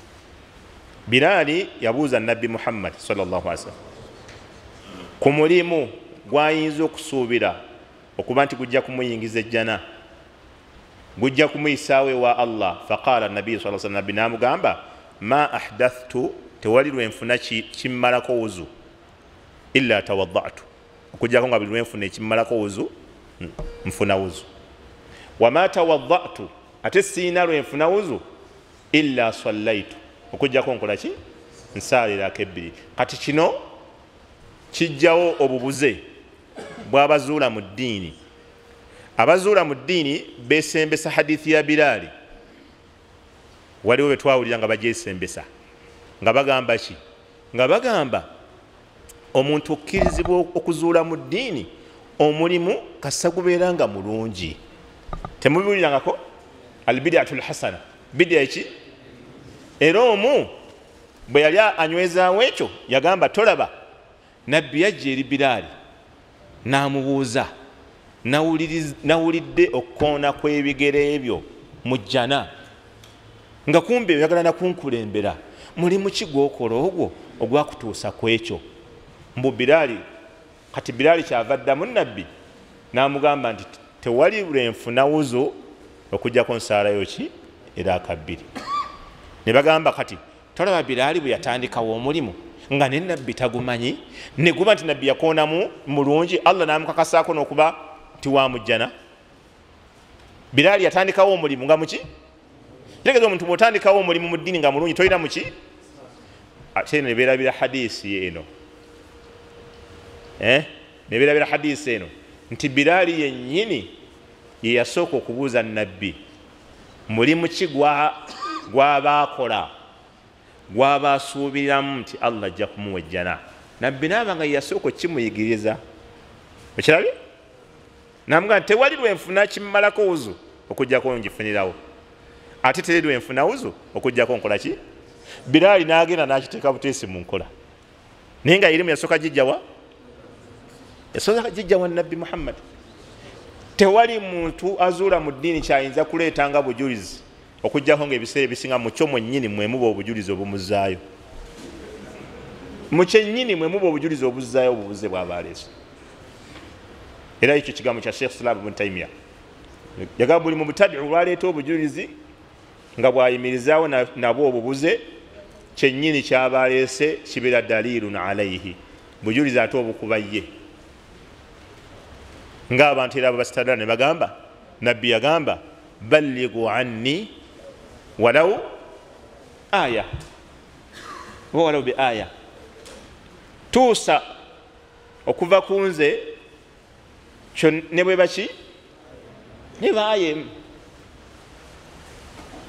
Bilali yabuuza Nabbi Muhammad sallallahu alaihi wasallam ku mulimu gwayinza okusuubira okuba nti gujja kumuyingiza ejjana, gujja kumuyisaawo ewa Allah. Faqala nabiyi sallallahu alaihi wasallam, nabbi n'amugamba ma ahdathtu, tewali lwenfuna kimmalako wuzu, illa tawadda'tu, okujjako nga buli lwenfuna ekimmalako wuzu nfuna wuzu, wama tawadda'tu, ate siina lwenfuna wuzu, illa sallaitu, okujjako nkola ki? Nsaalirako ebbiri. Kati kino kijjawo obubuze bw'abazuula mu ddiini. Abazuula mu ddiini beesembesa hadithi ya Bilali. Waliwo be twawulira nga bagyesembesa nga bagamba ki? Nga bagamba omuntu okkirizibwa okuzuula mu ddiini omulimu kassa gubeera nga mulungi. Temubiwulirangako albidatu lhasana, bidya eki? Era omu bwe yali anywezaawo ekyo yagamba tolaba nabbi yajja eri Bilali n'amubuuza, nawulidde okukoona kw'ebigere ebyo mu jjana, nga kumbe oyagala nakunkulembera, mulimu ki gw'okola ogwo ogwakutuusa ku ekyo? Mbu Bilali, kati Bilali kyava addamu nabbi n'amugamba nti tewali lwenfuna wuzu okujjako nsaalayo ki? Eraaka bbiri. Ne bagamba kati tolaba Bilali bwe yatandikawo omulimu nga ne nabbi tagumanyi, ne guba nti nabbi yakoonamu mulungi, Allah n'amukakasaako n'okuba nti wa mujjana. Bilali yatandikawo omulimu nga muki? Kitegeeza omuntu bw'otandikawo omulimu mu ddiini nga mulungi tolina muki? Ate ne beerabira hadisi eno, ne beerabira hadisi eno nti Bilali yennyini ye yasooka okubuuza nabbi mulimu ki gw'abaakola gw'aba asuubiriramu nti Allah ajja kumuwa ejjana. Nabbi n'aba nga ye yasooka okimuyigiriza. Okirabye? Namugamba nti tewali lwenfuna kimmalako wuzu okujjako ngifunirawo, ate teri lwenfuna wuzu okujjako nkola ki? Bilali n'agenda n'akiteeka buteesi mu nkola. Naye nga irimu yasooka gijjawa? Yasooka gijjawa Nabbi Muhammad. Tewali muntu azuula mu ddiini kyayinza kuleeta nga bujulizi okujjako ng'ebiseera ebisinga mu kyo mwennyini mwe muba obujulizi obumuzaayo. Mu kyennyini mwe muba obujulizi obuzzaayo obubuze bw'aba aleese. Era ekyo kigambo kya Sheikh Salam ibn Taymiya, yagamba buli mubtadiu lwaleeta obujulizi nga bwayimirizaawo nabwo obubuze, kyennyini kyaba aleese kibeera dalilun alaihi. Bujulizi ate obukuba ye ng'abantu era abo basitadala ne bagamba nabbi yagamba ballighu anni walau aya oba walau bi aya, tuusa okuva ku nze ne bwe baki ne baayemu.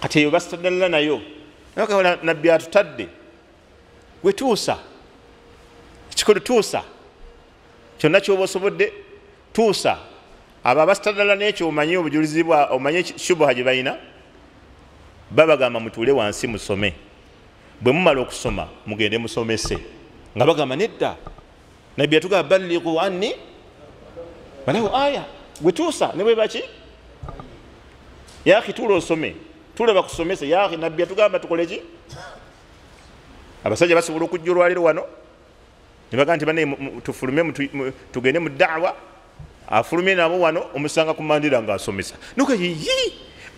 Kati eyo basitadala nayo nabbi atutadde gwe tuusa ekikulu, tuusa kyonna kyoba osobodde tuusa. Abo abasitadala n'ekyo omanye obujulizi bwa omanye shubuha gye balina, babagamba mutuule wansi musome, bwe mumala okusoma mugende musomese. Nga bagamba nedda, nabbi yatugamba ballighu anni walau aya, gwe tuusa ne bwe baki yaakhi tuula osome, tuula bakusomese. Yaakhi nabbi yatugamba tukole ki? Abasajja basobola okujja olwaleero wano ne bagamba nti banne tufulume tugende mu da'wa, afulumye nabo wano omusanga ku Mandera ng'asomesa. Nuka yiyi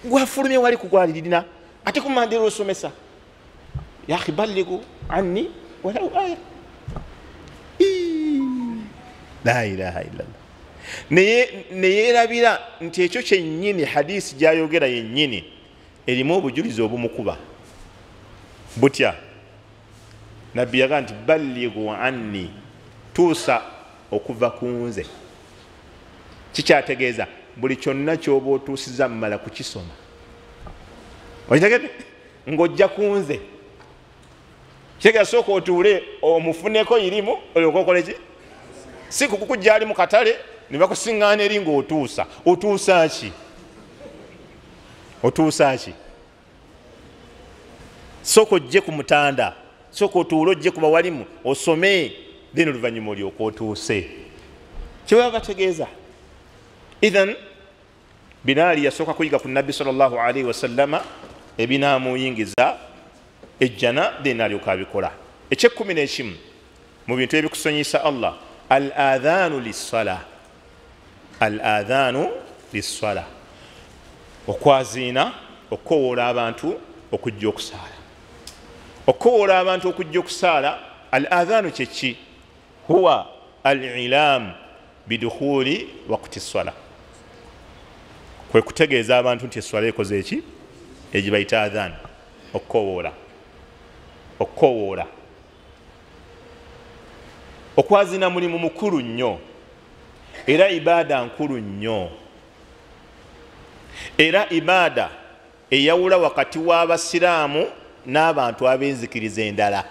gwafulumye wali kugwalirina ate ku Mandera osomesa. Yaakhi ballighu anni walau aya. La ilaha illallah. Neyerabira nti ekyo kyennyini hadisi gyayogera yennyini erimu obujulizi obumukuba. Butya? Nabbi yagamba nti ballighu anni, tuusa okuva ku nze. Kikyategeeza buli kyonna ky'oba otuusiza mmala kukisoma. Okitegedde? Ng'ojja ku nze. Kitegeeza sooka otuule omufuneko irimu olyoke okole ki? Si kukujja ali mu katale ne bakusiŋŋaana eri ng'otuusa. Otuusa ki? Otuusa ki? Sooka ojje ku mutanda, sooka otuule ojje ku bawalimu osome, then oluvannyuma olyoke otuuse. Kye baba bategeeza. Idhan Bilaali yasooka kuyiga ku nabbi sallallahu alaihi wasallama ebinaamuyingiza ejjana, then alyoka abikola. Ekyekumi n'ekimu mu bintu ebikusonyisa Allah, al-adhanu lis-sala, al-adhanu lis-sala, okwaziina, okukowoola abantu okujja okusaala. Okukowoola abantu okujja okusaala, al-adhanu kye ki? Huwa al-ilam bidukhuli waqti s-sala, kwe kutegeeza abantu nti esswala ekoze eki egibayita adhan, okukowoola. Okukowoola okwazina mulimu mukulu nnyo era ibaada nkulu nnyo, era ibaada eyawula wakati w'abasiraamu n'abantu ab'enzikiriza endala.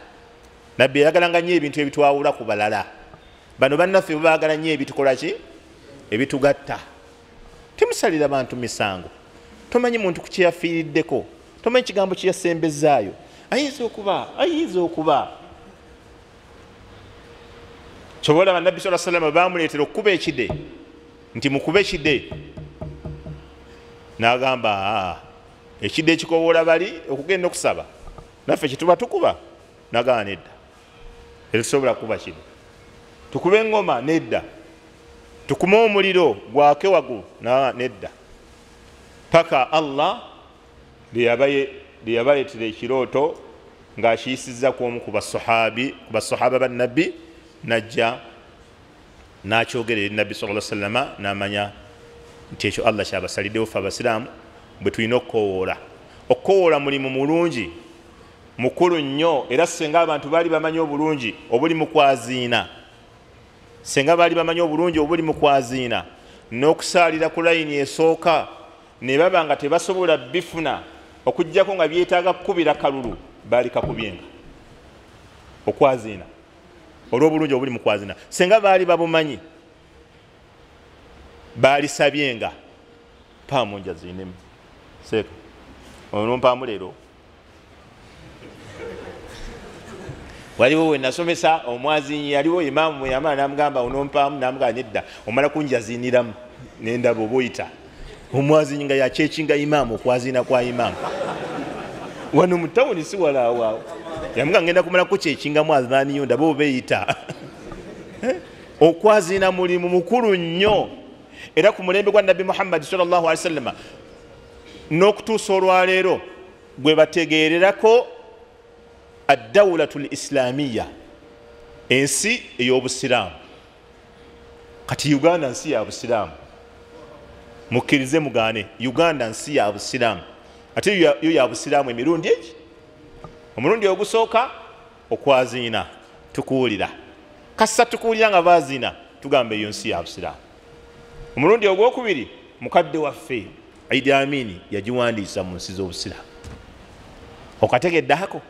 Nabbi yayagalanga nnyo ebintu ebitwawula ku balala. Bano bannaffe baagala nnyo ebitukola ki? Ebitugatta. Temusalira bantu misango. Tomanyi muntu ku kyeyafiiriddeko, tomanyi kigambo kye yasembezaayo. Ayinza okuba, ayinza okuba. Kyova olaba nabbi sallallahu alaihi wasallam bamuleetera okukuba ekide nti mukube ekide, n'agamba ekide ekikowoola bali okugenda okusaba, naffe kyetuba tukuba. N'agamba nedda, tetusobola kukuba kide. Tukube engoma? Nedda. Tukume omuliro gwake waggulu? Nedda. Paka Allah lye yabaleetera ekirooto ng'akiyisizza ku omu ku basahaba ba nabbi, najja n'akyogera eri nabbi sallallahu alaihi wasallama, n'amanya nti ekyo Allah kyabasaliddewo ffe abasiraamu bwe tulina okukowoola. Okukowoola mulimu mulungi mukulu nnyo, era singa abantu baali bamanyi obulungi obuli mu kwaziina, singa baali bamanyi obulungi obuli mu kwaziina n'okusaalira ku layini esooka, ne baba nga tebasobola bifuna okuggyako nga byetaaga kukubira kalulu, baali kakubyenga okwaziina olw'obulungi obuli mu kwaziina. Singa baali babumanyi baalisabyenga mpaamu njaziinemu seeka ono mpaamu leero. Waliwo we nasomesa omwazinyi, yaliwo imaamu mweyamala namugamba onompaamu, namugamba nedda omala kunjaziiniramu nendaba oba oyita omwazinyi nga yakyekinga imaamu okwaziina kwa imaamu wano mu tawuni si walaawo yamugamba ngenda kumala kukyekingamu adhaaniyo ndaba oba eyita. Okwaziina mulimu mukulu nnyo, era ku mulembe gwa nabbi Muhammadi sallallahu alaihi wasallama n'okutuusa olwaleero gwe bategeererako addawulatu lislamiya, Ensi ey'obusiraamu. Kati Uganda nsi ya busiraamu, mukkirize mugaane, Uganda nsi ya busiraamu. Ate yo ya busiraamu emirundi egi. Omulundi ogusooka okwaziina tukuwulira, kassa tukuwulira nga baziina, tugamba eyo nsi ya busiraamu. Omulundi ogwokubiri mukadde waffe Idi Amin yagiwandiisa mu nsi z'obusiraamu. Okategeddako?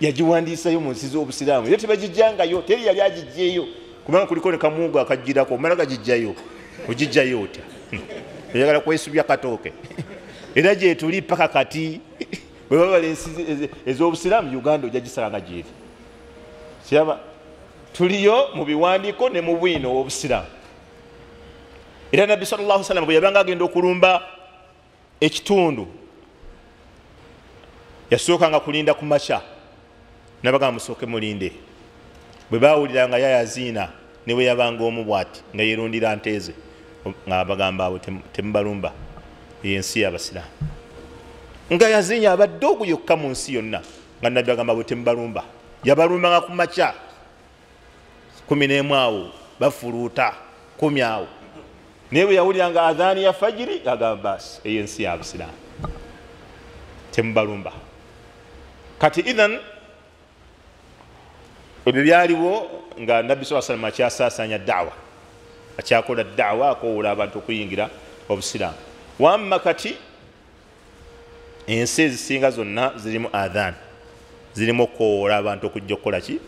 Yagiwandiisayo mu nsi z'obusiraamu, era tebagijjangayo, teri yali agijjeeyo, kubanga kuliko ne kamuugo akagirako, omala gagijjayo, ogijjayo otya? Oyagala kwesubya katooke. Era gyetuli paka kati bwe babala ensi ez'obusiraamu, Uganda ojja gisanga gyeri. Kiraba tuliyo mu biwandiiko ne mu bwino obw'obusiraamu. Era Nabbi sallallahu alaihi wasallam bwe yabanga agenda okulumba ekitundu, yasookanga kulinda ku makya, nabagamba musooke mulinde. Bwe baawuliranga yayaziina, ne bwe yabanga omu bw'ati nga yeerundira nteeze, nga bagamba abo temubalumba, ensi y'abasiraamu. Nga yaziinya abadde ogu yokka mu nsi yonna, nga Nabbi agamba abo temubalumba. Yabalumbanga ku makya 11 awo bafuluuta 10 awo, naye bwe yawuliranga adhaani ya fajiri agamba basi eyo ensi y'abasiraamu, temubalumba. Kati idhan ebyo byaliwo nga Nabbi sallallahu alaihi wasallam akyasaasaanya da'wa, akyakola da'wa, akowoola abantu okuyingira obusiraamu. Wamma kati ensi ezisinga zonna zirimu adhan, zirimu okukowoola abantu okujja okukola ki?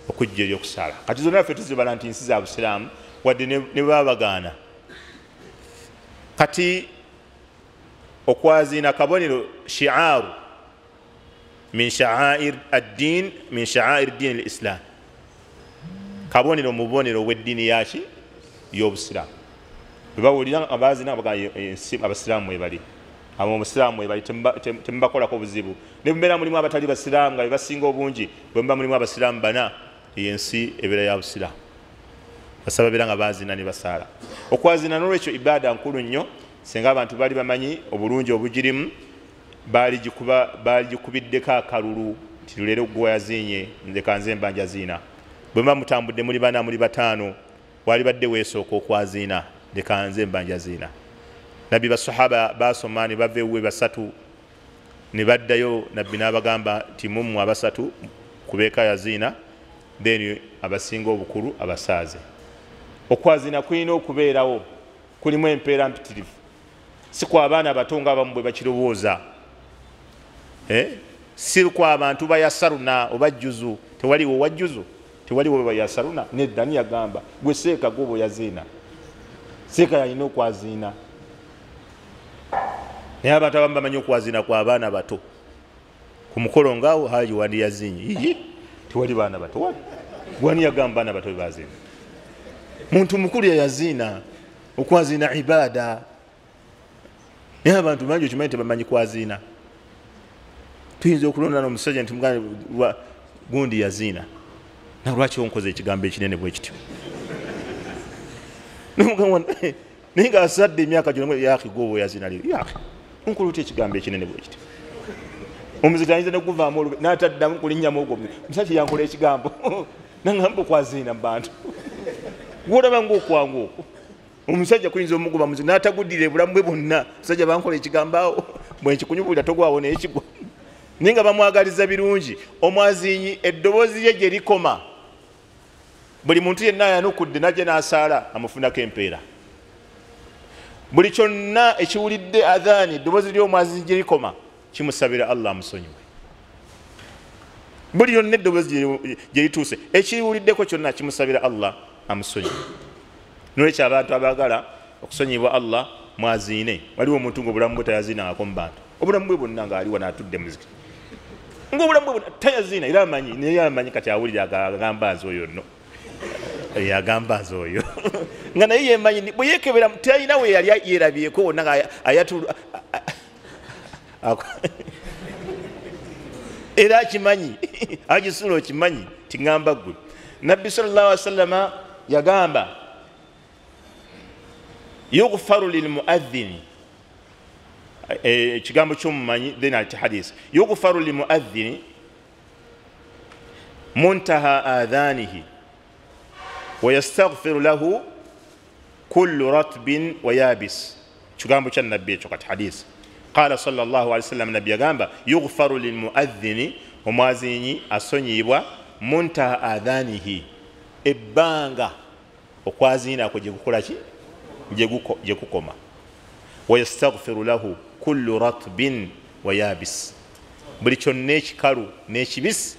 Okujja eri okusaala. Kati zonna ffe tuzibala nti nsi za busiraamu, wadde ne babagaana. Kati okwaziina kabonero, shi'aru min sha'air ad-din, min sha'air din al-islam, kabonero mu bubonero bw'eddiini yaki? Y'obusiraamu. Bwe bawulira abaazina bagamba abasiraamu mwebali, abo omusiraamu mwebali, temubakolako buzibu. Ne mubeera mulimu abatali basiraamu nga be basinga obungi, bwe muba mulimu abasiraamu bana, eyo ensi ebeera ya busiraamu. Basaba beera nga baazina ne basaala. Okwazina n'olwekyo ibaada nkulu nnyo, singa abantu baali bamanyi obulungi obugirimu, baaligikubiddeko akalulu nti leero gwe yaziinye, nze kanze mba njaziina. Bwe muba mutambudde muli bana, muli bataano, walibadde weesooka okwaziina, leka nze mba njaziina. Nabbi basahaba basoma ne bava ewuwe basatu ne baddayo, Nabbi n'abagamba nti mummwe abasatu kubeeka yaziina, then abasinga obukulu abasaaze. Okwaziina kulina okubeerawo, kulimu empeera mpitirivu, si kwa abaana abato ng'abamu bwe bakirowooza, si kwa abantu bayasaruna oba juzu. Tewaliwo wa juzu, tewaliwo bayasaruna. Nedda, ni yagamba gwe seeka gwoba oyaziina, seeka yalina okwaziina. Naye abantu abamu bamanyi okwaziina kwa abaana bato. Ku mukolo ngaawo haji wandi yaziinye, iyi tewali baana bato, wali gwani yagamba baana bato bebaziina? Muntu mukulu yayaziina. Okwaziina ibaada, naye abantu bangi okimanyi tebamanyi kwaziina. Tuyinza okulonda n'omusajja nti muganda gundi yaziina, na lwaki onkoze ekigambo ekinene bwe kityo? Naye ng'asadde emyaka gyonna, yaki gwoba oyaziina leero, yaki onkola otya ekigambo ekinene bwe kityo? Omuziki ayinza nekuvaamu olube n'ataddamu kulinnyamu ogwo musajja yankola ekigambo nangamba okwaziina mu bantu. Gwolaba ng'okwangu okwo omusajja kuyinza omugoba muziki n'ataguddira ebulamu bwe bwonna. Musajja bankola ekigambo awo bwe nkikunyubulira togwawo naye kigwa. Naye nga bamwagaliza birungi. Omwaziinyi eddoboozi lye gye likoma, buli muntu yenna ayanukudde najja n'asaala amufunako empeera. Buli kyonna ekiwulidde adhaani, eddoboozi ly'omwaziinyi gye likoma, kimusabira Allah amusonyiwe. Buli yonna eddoboozi gye lituuse, ekiwuliddeko kyonna kimusabira Allah amusonyiwe. Nolwekyo abantu abaagala okusonyibwa Allah mwaziine. Waliwo omuntu ng'obulamu bwe tayaziinangako mu bantu, obulamu bwe bwonna ng'aliwa n'atudde muziki, ng'obulamu bwe bwonna tayaziina, era amanyi, naye amanyi kati awulira agamba nze oyo nno, agamba nze oyo nga naye yemanyi, bwe yeekebera talina we yali yeerabyeko wonna nga ayatulu, era akimanyi, agisula okimanyi tiŋŋamba ggwe. Nabbi sallallahu alaihi wasallama yagamba yughfaru lilmuadhini, ekigambo ky'omumanyi then ati hadisi, yughfaru lilmuadhini Muntaha adhanihi wa yastaghfiru lahu kullu ratbin wa yabis. Kigambo kya nabbi ekyo kati hadisi. Qala sallallahu alaihi wasallam, nabbi yagamba yughfaru lilmuadhini, omwazinyi asonyiyibwa muntaha adhanihi, ebbanga okwaziina kwe gye ki gye kukoma. Wa yastaghfiru lahu kullu ratbin wa yabis, buli kyonna ekikalu n'ekibisi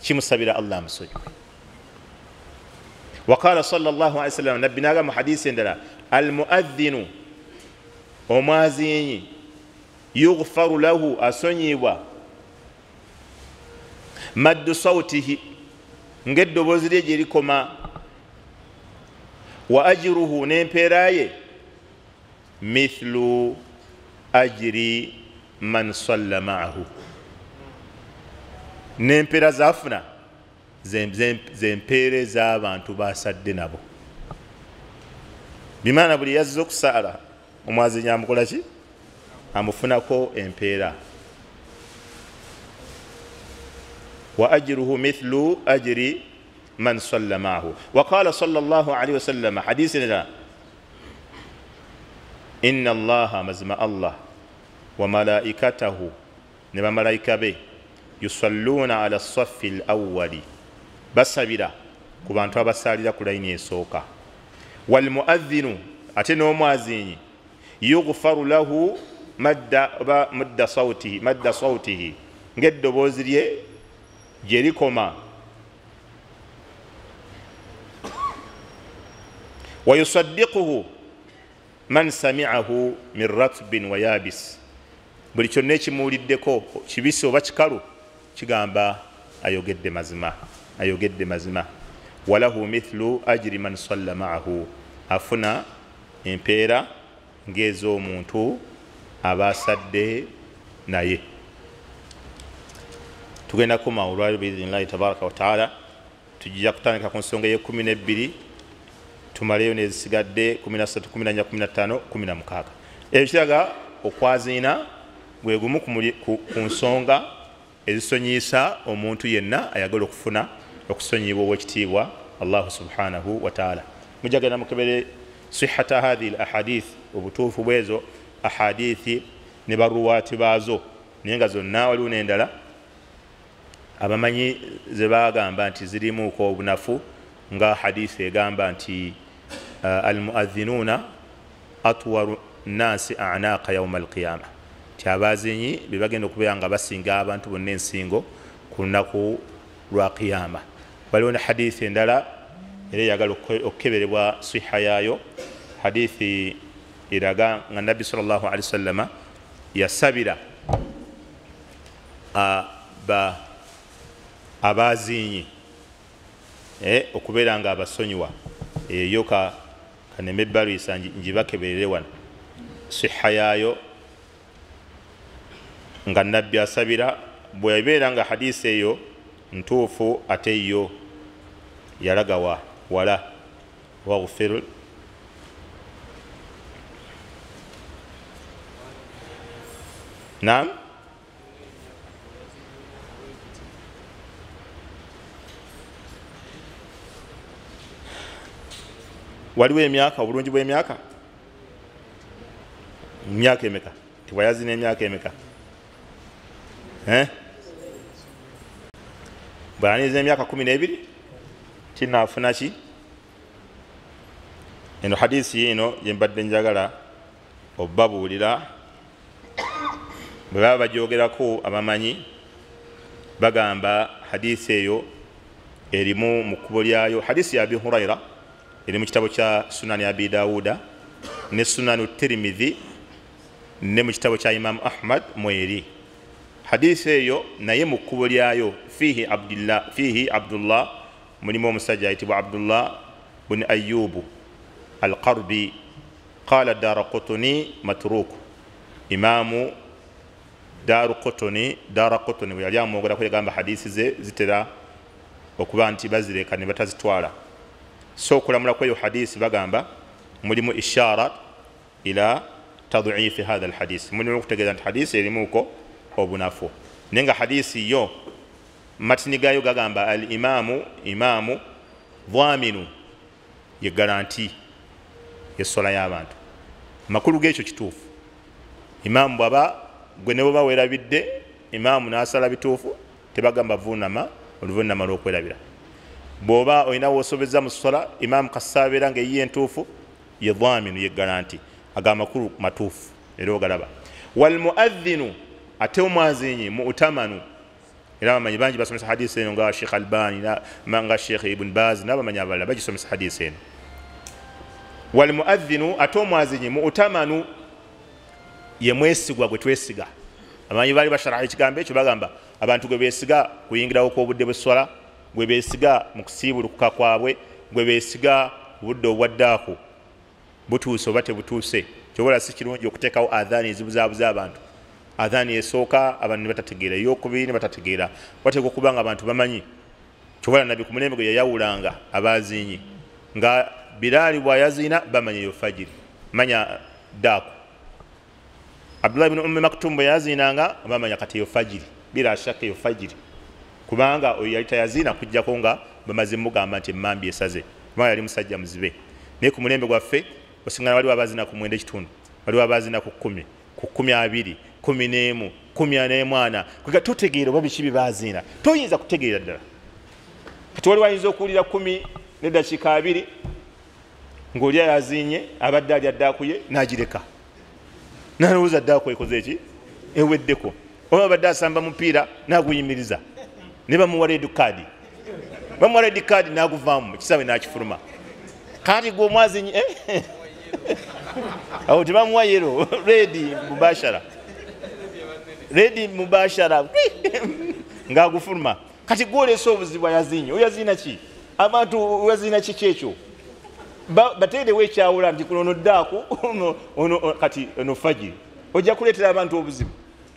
kimusabira Allah amusonyiwe. Waqala sallallahu alaihi wasallam, nabbi n'agamba mu hadisi endala almuadhinu, omwazinyi yughfaru lahu, asonyiyibwa maddu sautihi, ng'eddoboozi lye gye likoma, wa ajruhu, n'empeera ye mithlu ajri man salla ma'ahu, n'empeera zafuna zempeere z'abantu basadde nabo. Bimaana buli yazze okusaala omwazinyi amukola ki? Amufunako empeera. Wa ajruhu mithlu ajri man salla ma'ahu. Wa qala sallallahu alaihi wasallam, hadisi la inna allaha, mazima Allah wa malaikatahu, ne bamalayika be, yusalluna ala saffi al-awwali, basabira ku bantu abasaalira ku layini esooka. Wal muadhinu, ate n'omwazinyi yughfaru lahu madda sautihi, madda sautihi, ng'eddoboozi lye gye likoma. Wa yusaddiquhu man sami'ahu min ratbin wa yabis, buli kyonna ekimuwuliddeko kibisi oba kikalu kigamba ayogedde mazima, ayogedde mazima. Walahu mithlu ajri man salla ma'ahu, afuna empeera ng'ez'omuntu abasadde naye. Tugenda koma olwaleero biidhinillahi tabaraka wa taala. Tujja kutandika ku nsonga y'e12 tumaleyo n'ezisigadde 13, 14, 15, 16. Ebyo kiraga okwaziina gwe gumu ku nsonga ezisonyiyisa omuntu yenna ayagala okufuna okusonyiyibwa ow'ekitiibwa Allah subhanahu wa taala. Mujja genda mukebere sihhata hadhihi al ahadith, obutuufu bwezo ahadithi ne baruwaati baazo, naye nga zonna waliwo n'endala abamanyi ze bagamba nti zirimuko obunafu, nga hadithi egamba nti almuadhinuuna atwaru nnasi a'naqa yawma alqiyama, nti abazinyi be bagenda okubeera nga basinga abantu bonna ensingo ku lunaku lwa qiyama. Waliwo ne hadithi endala era eyagala okukeberebwa siha yaayo, hadithi eraga nga nabbi sallallahu alaihi wasallama yasabira abazinyi okubeera nga abasonyiwa. Eyo kaneme ebbalwisa ngibakeberere wano siha yaayo, nga nabbi asabira bwebeera nga hadisi eyo ntuufu, ate yo yalagawa wala waghfir naam waliwo emyaka, obulungi bw'emyaka, emyaka emeka tiwayazina emyaka emeka bw'aniza emyaka 12 tinaafuna ki? Eno hadisi eno gye mbadde njagala obbabuulira, bwe baba bagyogerako abamanyi bagamba hadisi eyo erimu mu kkubo lyayo, hadisi ya Abi Huraira eri mu kitabo kya Sunani Abi Dawuda ne Sunanu Tirmidhi ne mu kitabo kya Imam Ahmad mweri. Hadisi eyo naye mu kkubo lyayo fihi Abdullah, mulimu omusajja ayitibwa Abdullah bun Ayyubu Al-Qarbi, qala Daraqutni matruk. Imamu Daraqutni bwe yali amwogerako yagamba hadisi ze zitera okuba nti bazireka ne batazitwala. So okulamula kweyo hadisi bagamba mulimu ishara ila tad'ifi hadha alhadith, mulimu okutegeeza nti hadisi erimuko obunafu, naye nga hadisi yo Matini gayo gagamba al imamu imamu dhaminu, ye garanti yesola y'abantu. Makulu gekyo kituufu. Imamu bwaba gwe ne bwaba weerabidde, imamu n'asala bituufu, tebagamba vunama oluvunama lw'okwerabira. Bw'oba olina w'osobeza mu sola, imamu kasaabeera nga eyiye entuufu, ye dhaminu, ye garanti. Aga amakulu matuufu era ogalaba. Wal muadhinu, ate omwazinyi mu'tamanu. Era abamanyi bangi basomesa hadisi eno, nga Sheikh Albani nga Sheikh Ibn Baz n'abamanyi abalala bagisomesa hadisi eno. Wal muadhinu, ate omwazinyi mu'tamanu, ye mwesigwa gwe twesiga. Abamanyi baali basharaha ekigambo ekyo, bagamba abantu gwe beesiga kuyingirawo kw'obudde bw'esswala, gwe beesiga mu kusiibulukuka kwabwe, gwe beesiga obudde obwaddaako butuuse oba tebutuuse. Kyobola si kirungi okuteekawo adhaani ezibuzaabuza abantu. Adhaani esooka abantu ne batategeera, ey'okubiri ne batategeera. Wateekwa okuba nga abantu bamanyi. Kyobola Nabbi ku mulembe gwe yayawulanga abazinyi, nga Bilaali bw'ayaziina bamanya eyo fajiri, manya daaku. Abdullah ibn Ummi Maktum bwe yazinanga bamanya kati eyo fajiri, bila shaka eyo fajiri, kubanga oyo yali tayaziina kujjako nga bamaze mugamba nti emmambi esaze, kubanga yali musajja muzibe. Naye ku mulembe gwaffe osingana waliwo abazina ku 9.5, waliwo abazina ku 10, ku 12, 11, 14. Kwega totegeera oba biki bye baziina, toyinza kutegeera ddala. Kati waliwo ayinza okuwulira 10:20 ng'oli ayazinye abadde alya ddaakuye n'agireka, nalowooza ddaaku ekoze eki, eweddeko. Oba abadde asamba mupiira n'aguyimiriza ne bamuwa red card, bamuwa red card n'aguvaamu ekisaawe n'akifuluma. Kati gwe omwazinyi awo tebamuwa yellow, red mubashara, red mubashara ng'agufuluma. Kati gwoleese obuzibu ayazinye, oyaziina ki abantu, oyaziina kiki ekyo? Bateerewo ekyawula nti kuno ono ddaaku, ono kati ono fajiri. Ojja kuleetera abantu obuzibu.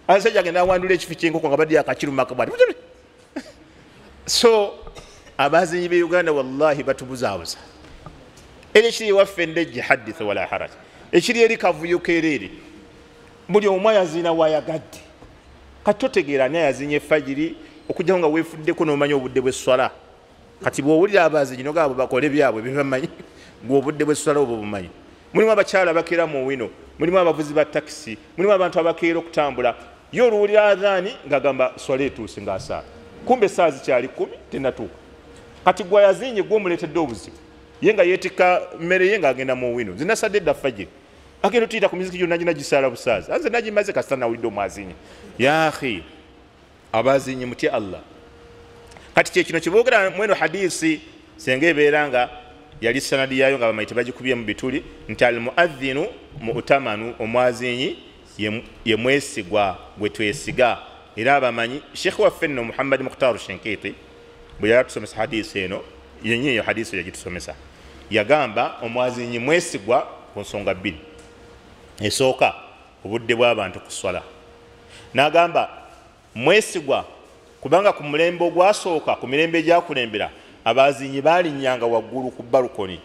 Abasajja agenda awandula ekifi ky'enkoko nga badde akakirumako bwati. So abazinyi b'e Uganda wallahi batubuzaabuza. Era ekiri ewaffe Ndejje, hadith wala haraj, ekiri eri kavuyo kereere, buli omu ayaziina wayagadde. Kati totegeera ani ayazinye fajiri okujjako nga weefuddeko n'omanya obudde bw'esswala. Kati bw'owulira abazinyi nogamba bakole byabwe byebamanyi, gwe obudde bw'esswala obwo bumanyi. Mulimu abakyala abakeera mu wino, mulimu abavuzi ba takisi, mulimu abantu abakeera okutambula. Ye oluwulira adhaani ng'agamba swala etuuse, ng'asaala, kumbe essaawa zikyali 10, tenatuuka. Kati gwe ayazinye gwe omuleetedde obuzibu. Ye nga yeetikka mmere ye ng'agenda mu wino, nze nasadde edda fajiri, agenda otuyita ku miziki gyonna gina gisaala busaazi, anze nagimaze kasita nawulidde omwazinyi. Yaahi, abazinyi mutye Allah. Kati kyekino kyeboogera mweno hadisi, senga ebeera nga yali sanadi yayo nga bamanyi tebagikubye mu bituli, nti al muadhinu mu'tamanu, omwazinyi ye mwesigwa gwe twesiga. Era abamanyi Sheikh waffe nno Muhammad Mukhtar Shinkiti bwe yali atusomesa hadisi eno yennyini, eyo hadisi yagitusomesa, yagamba omwazinyi mwesigwa ku nsonga bbiri. Esooka, obudde bw'abantu ku swala. N'agamba mwesigwa kubanga ku mulembe ogwasooka, ku mirembe egyakulembera, abazinyi balinnyanga waggulu ku balukoni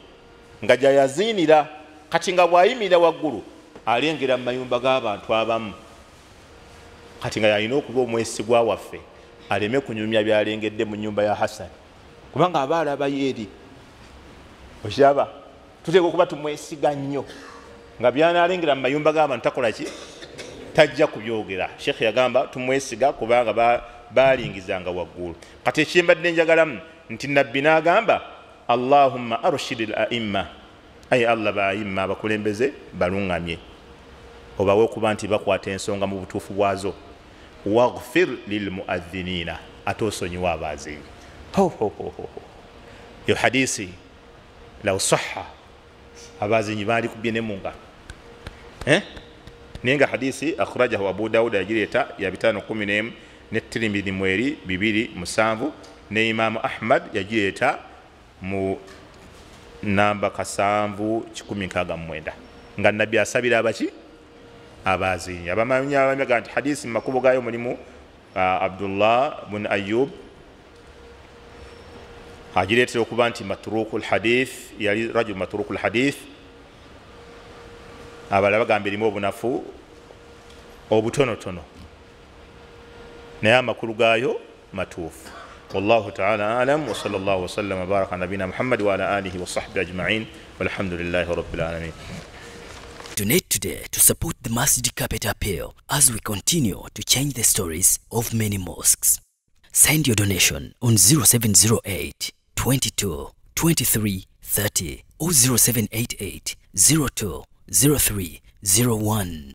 nga gyayaziinira. Kati nga bw'ayimirira waggulu alengera mu mayumba g'abantu abamu. Kati nga yalina okuba omwesigwa waffe aleme kunyumya byalengedde mu nyumba ya Hasani, kubanga aba alabayo eri. Okiraba, tuteeka okuba tumwesiga nnyo nga byanalengera mu mayumba g'abantu takola ki, tajja kubyogera. Sheekh yagamba tumwesiga kubanga balingizanga waggulu. Kati ekyembadde njagalamu nti Nabbi n'agamba allahumma arshid al aimma, ayi Allah, baayimma abakulembeze baluŋŋamye, obawe okuba nti bakwata ensonga mu butuufu bwazo, waghfir lilmuadhinina, ate osonyiwa abazinyi. Yo hadisi law saha abazinyi baali kubye ne mungalo, eh? Naye nga hadisi akhrajahu Abu Dawuda, yagireeta ya 511, ne Tirimidi mweri 27, ne Imamu Ahmad yagireeta mu namba 7169, nga Nabbi asabira abaki, abazinyi. Abamanyi abamaga nti hadisi mu makubo gaayo mulimu Abdullah bun Ayub, agireetera okuba nti matruku lhadith, yali rajul matruku lhadith. Abalala bagamba erimu obunafu obutonotono, naye amakulu gaayo matuufu. Wallahu taala alam, wa sallallahu wa sallam wa baraka ala nabina Muhammad wa ala alihi wa sahbihi ajma'in, walhamdulillahi rabbil alamin. Donate today to support the Masjid Carpet Appeal as we continue to change the stories of many mosques. Send your donation on 0708 22 23 30 or 0788 02 03 01.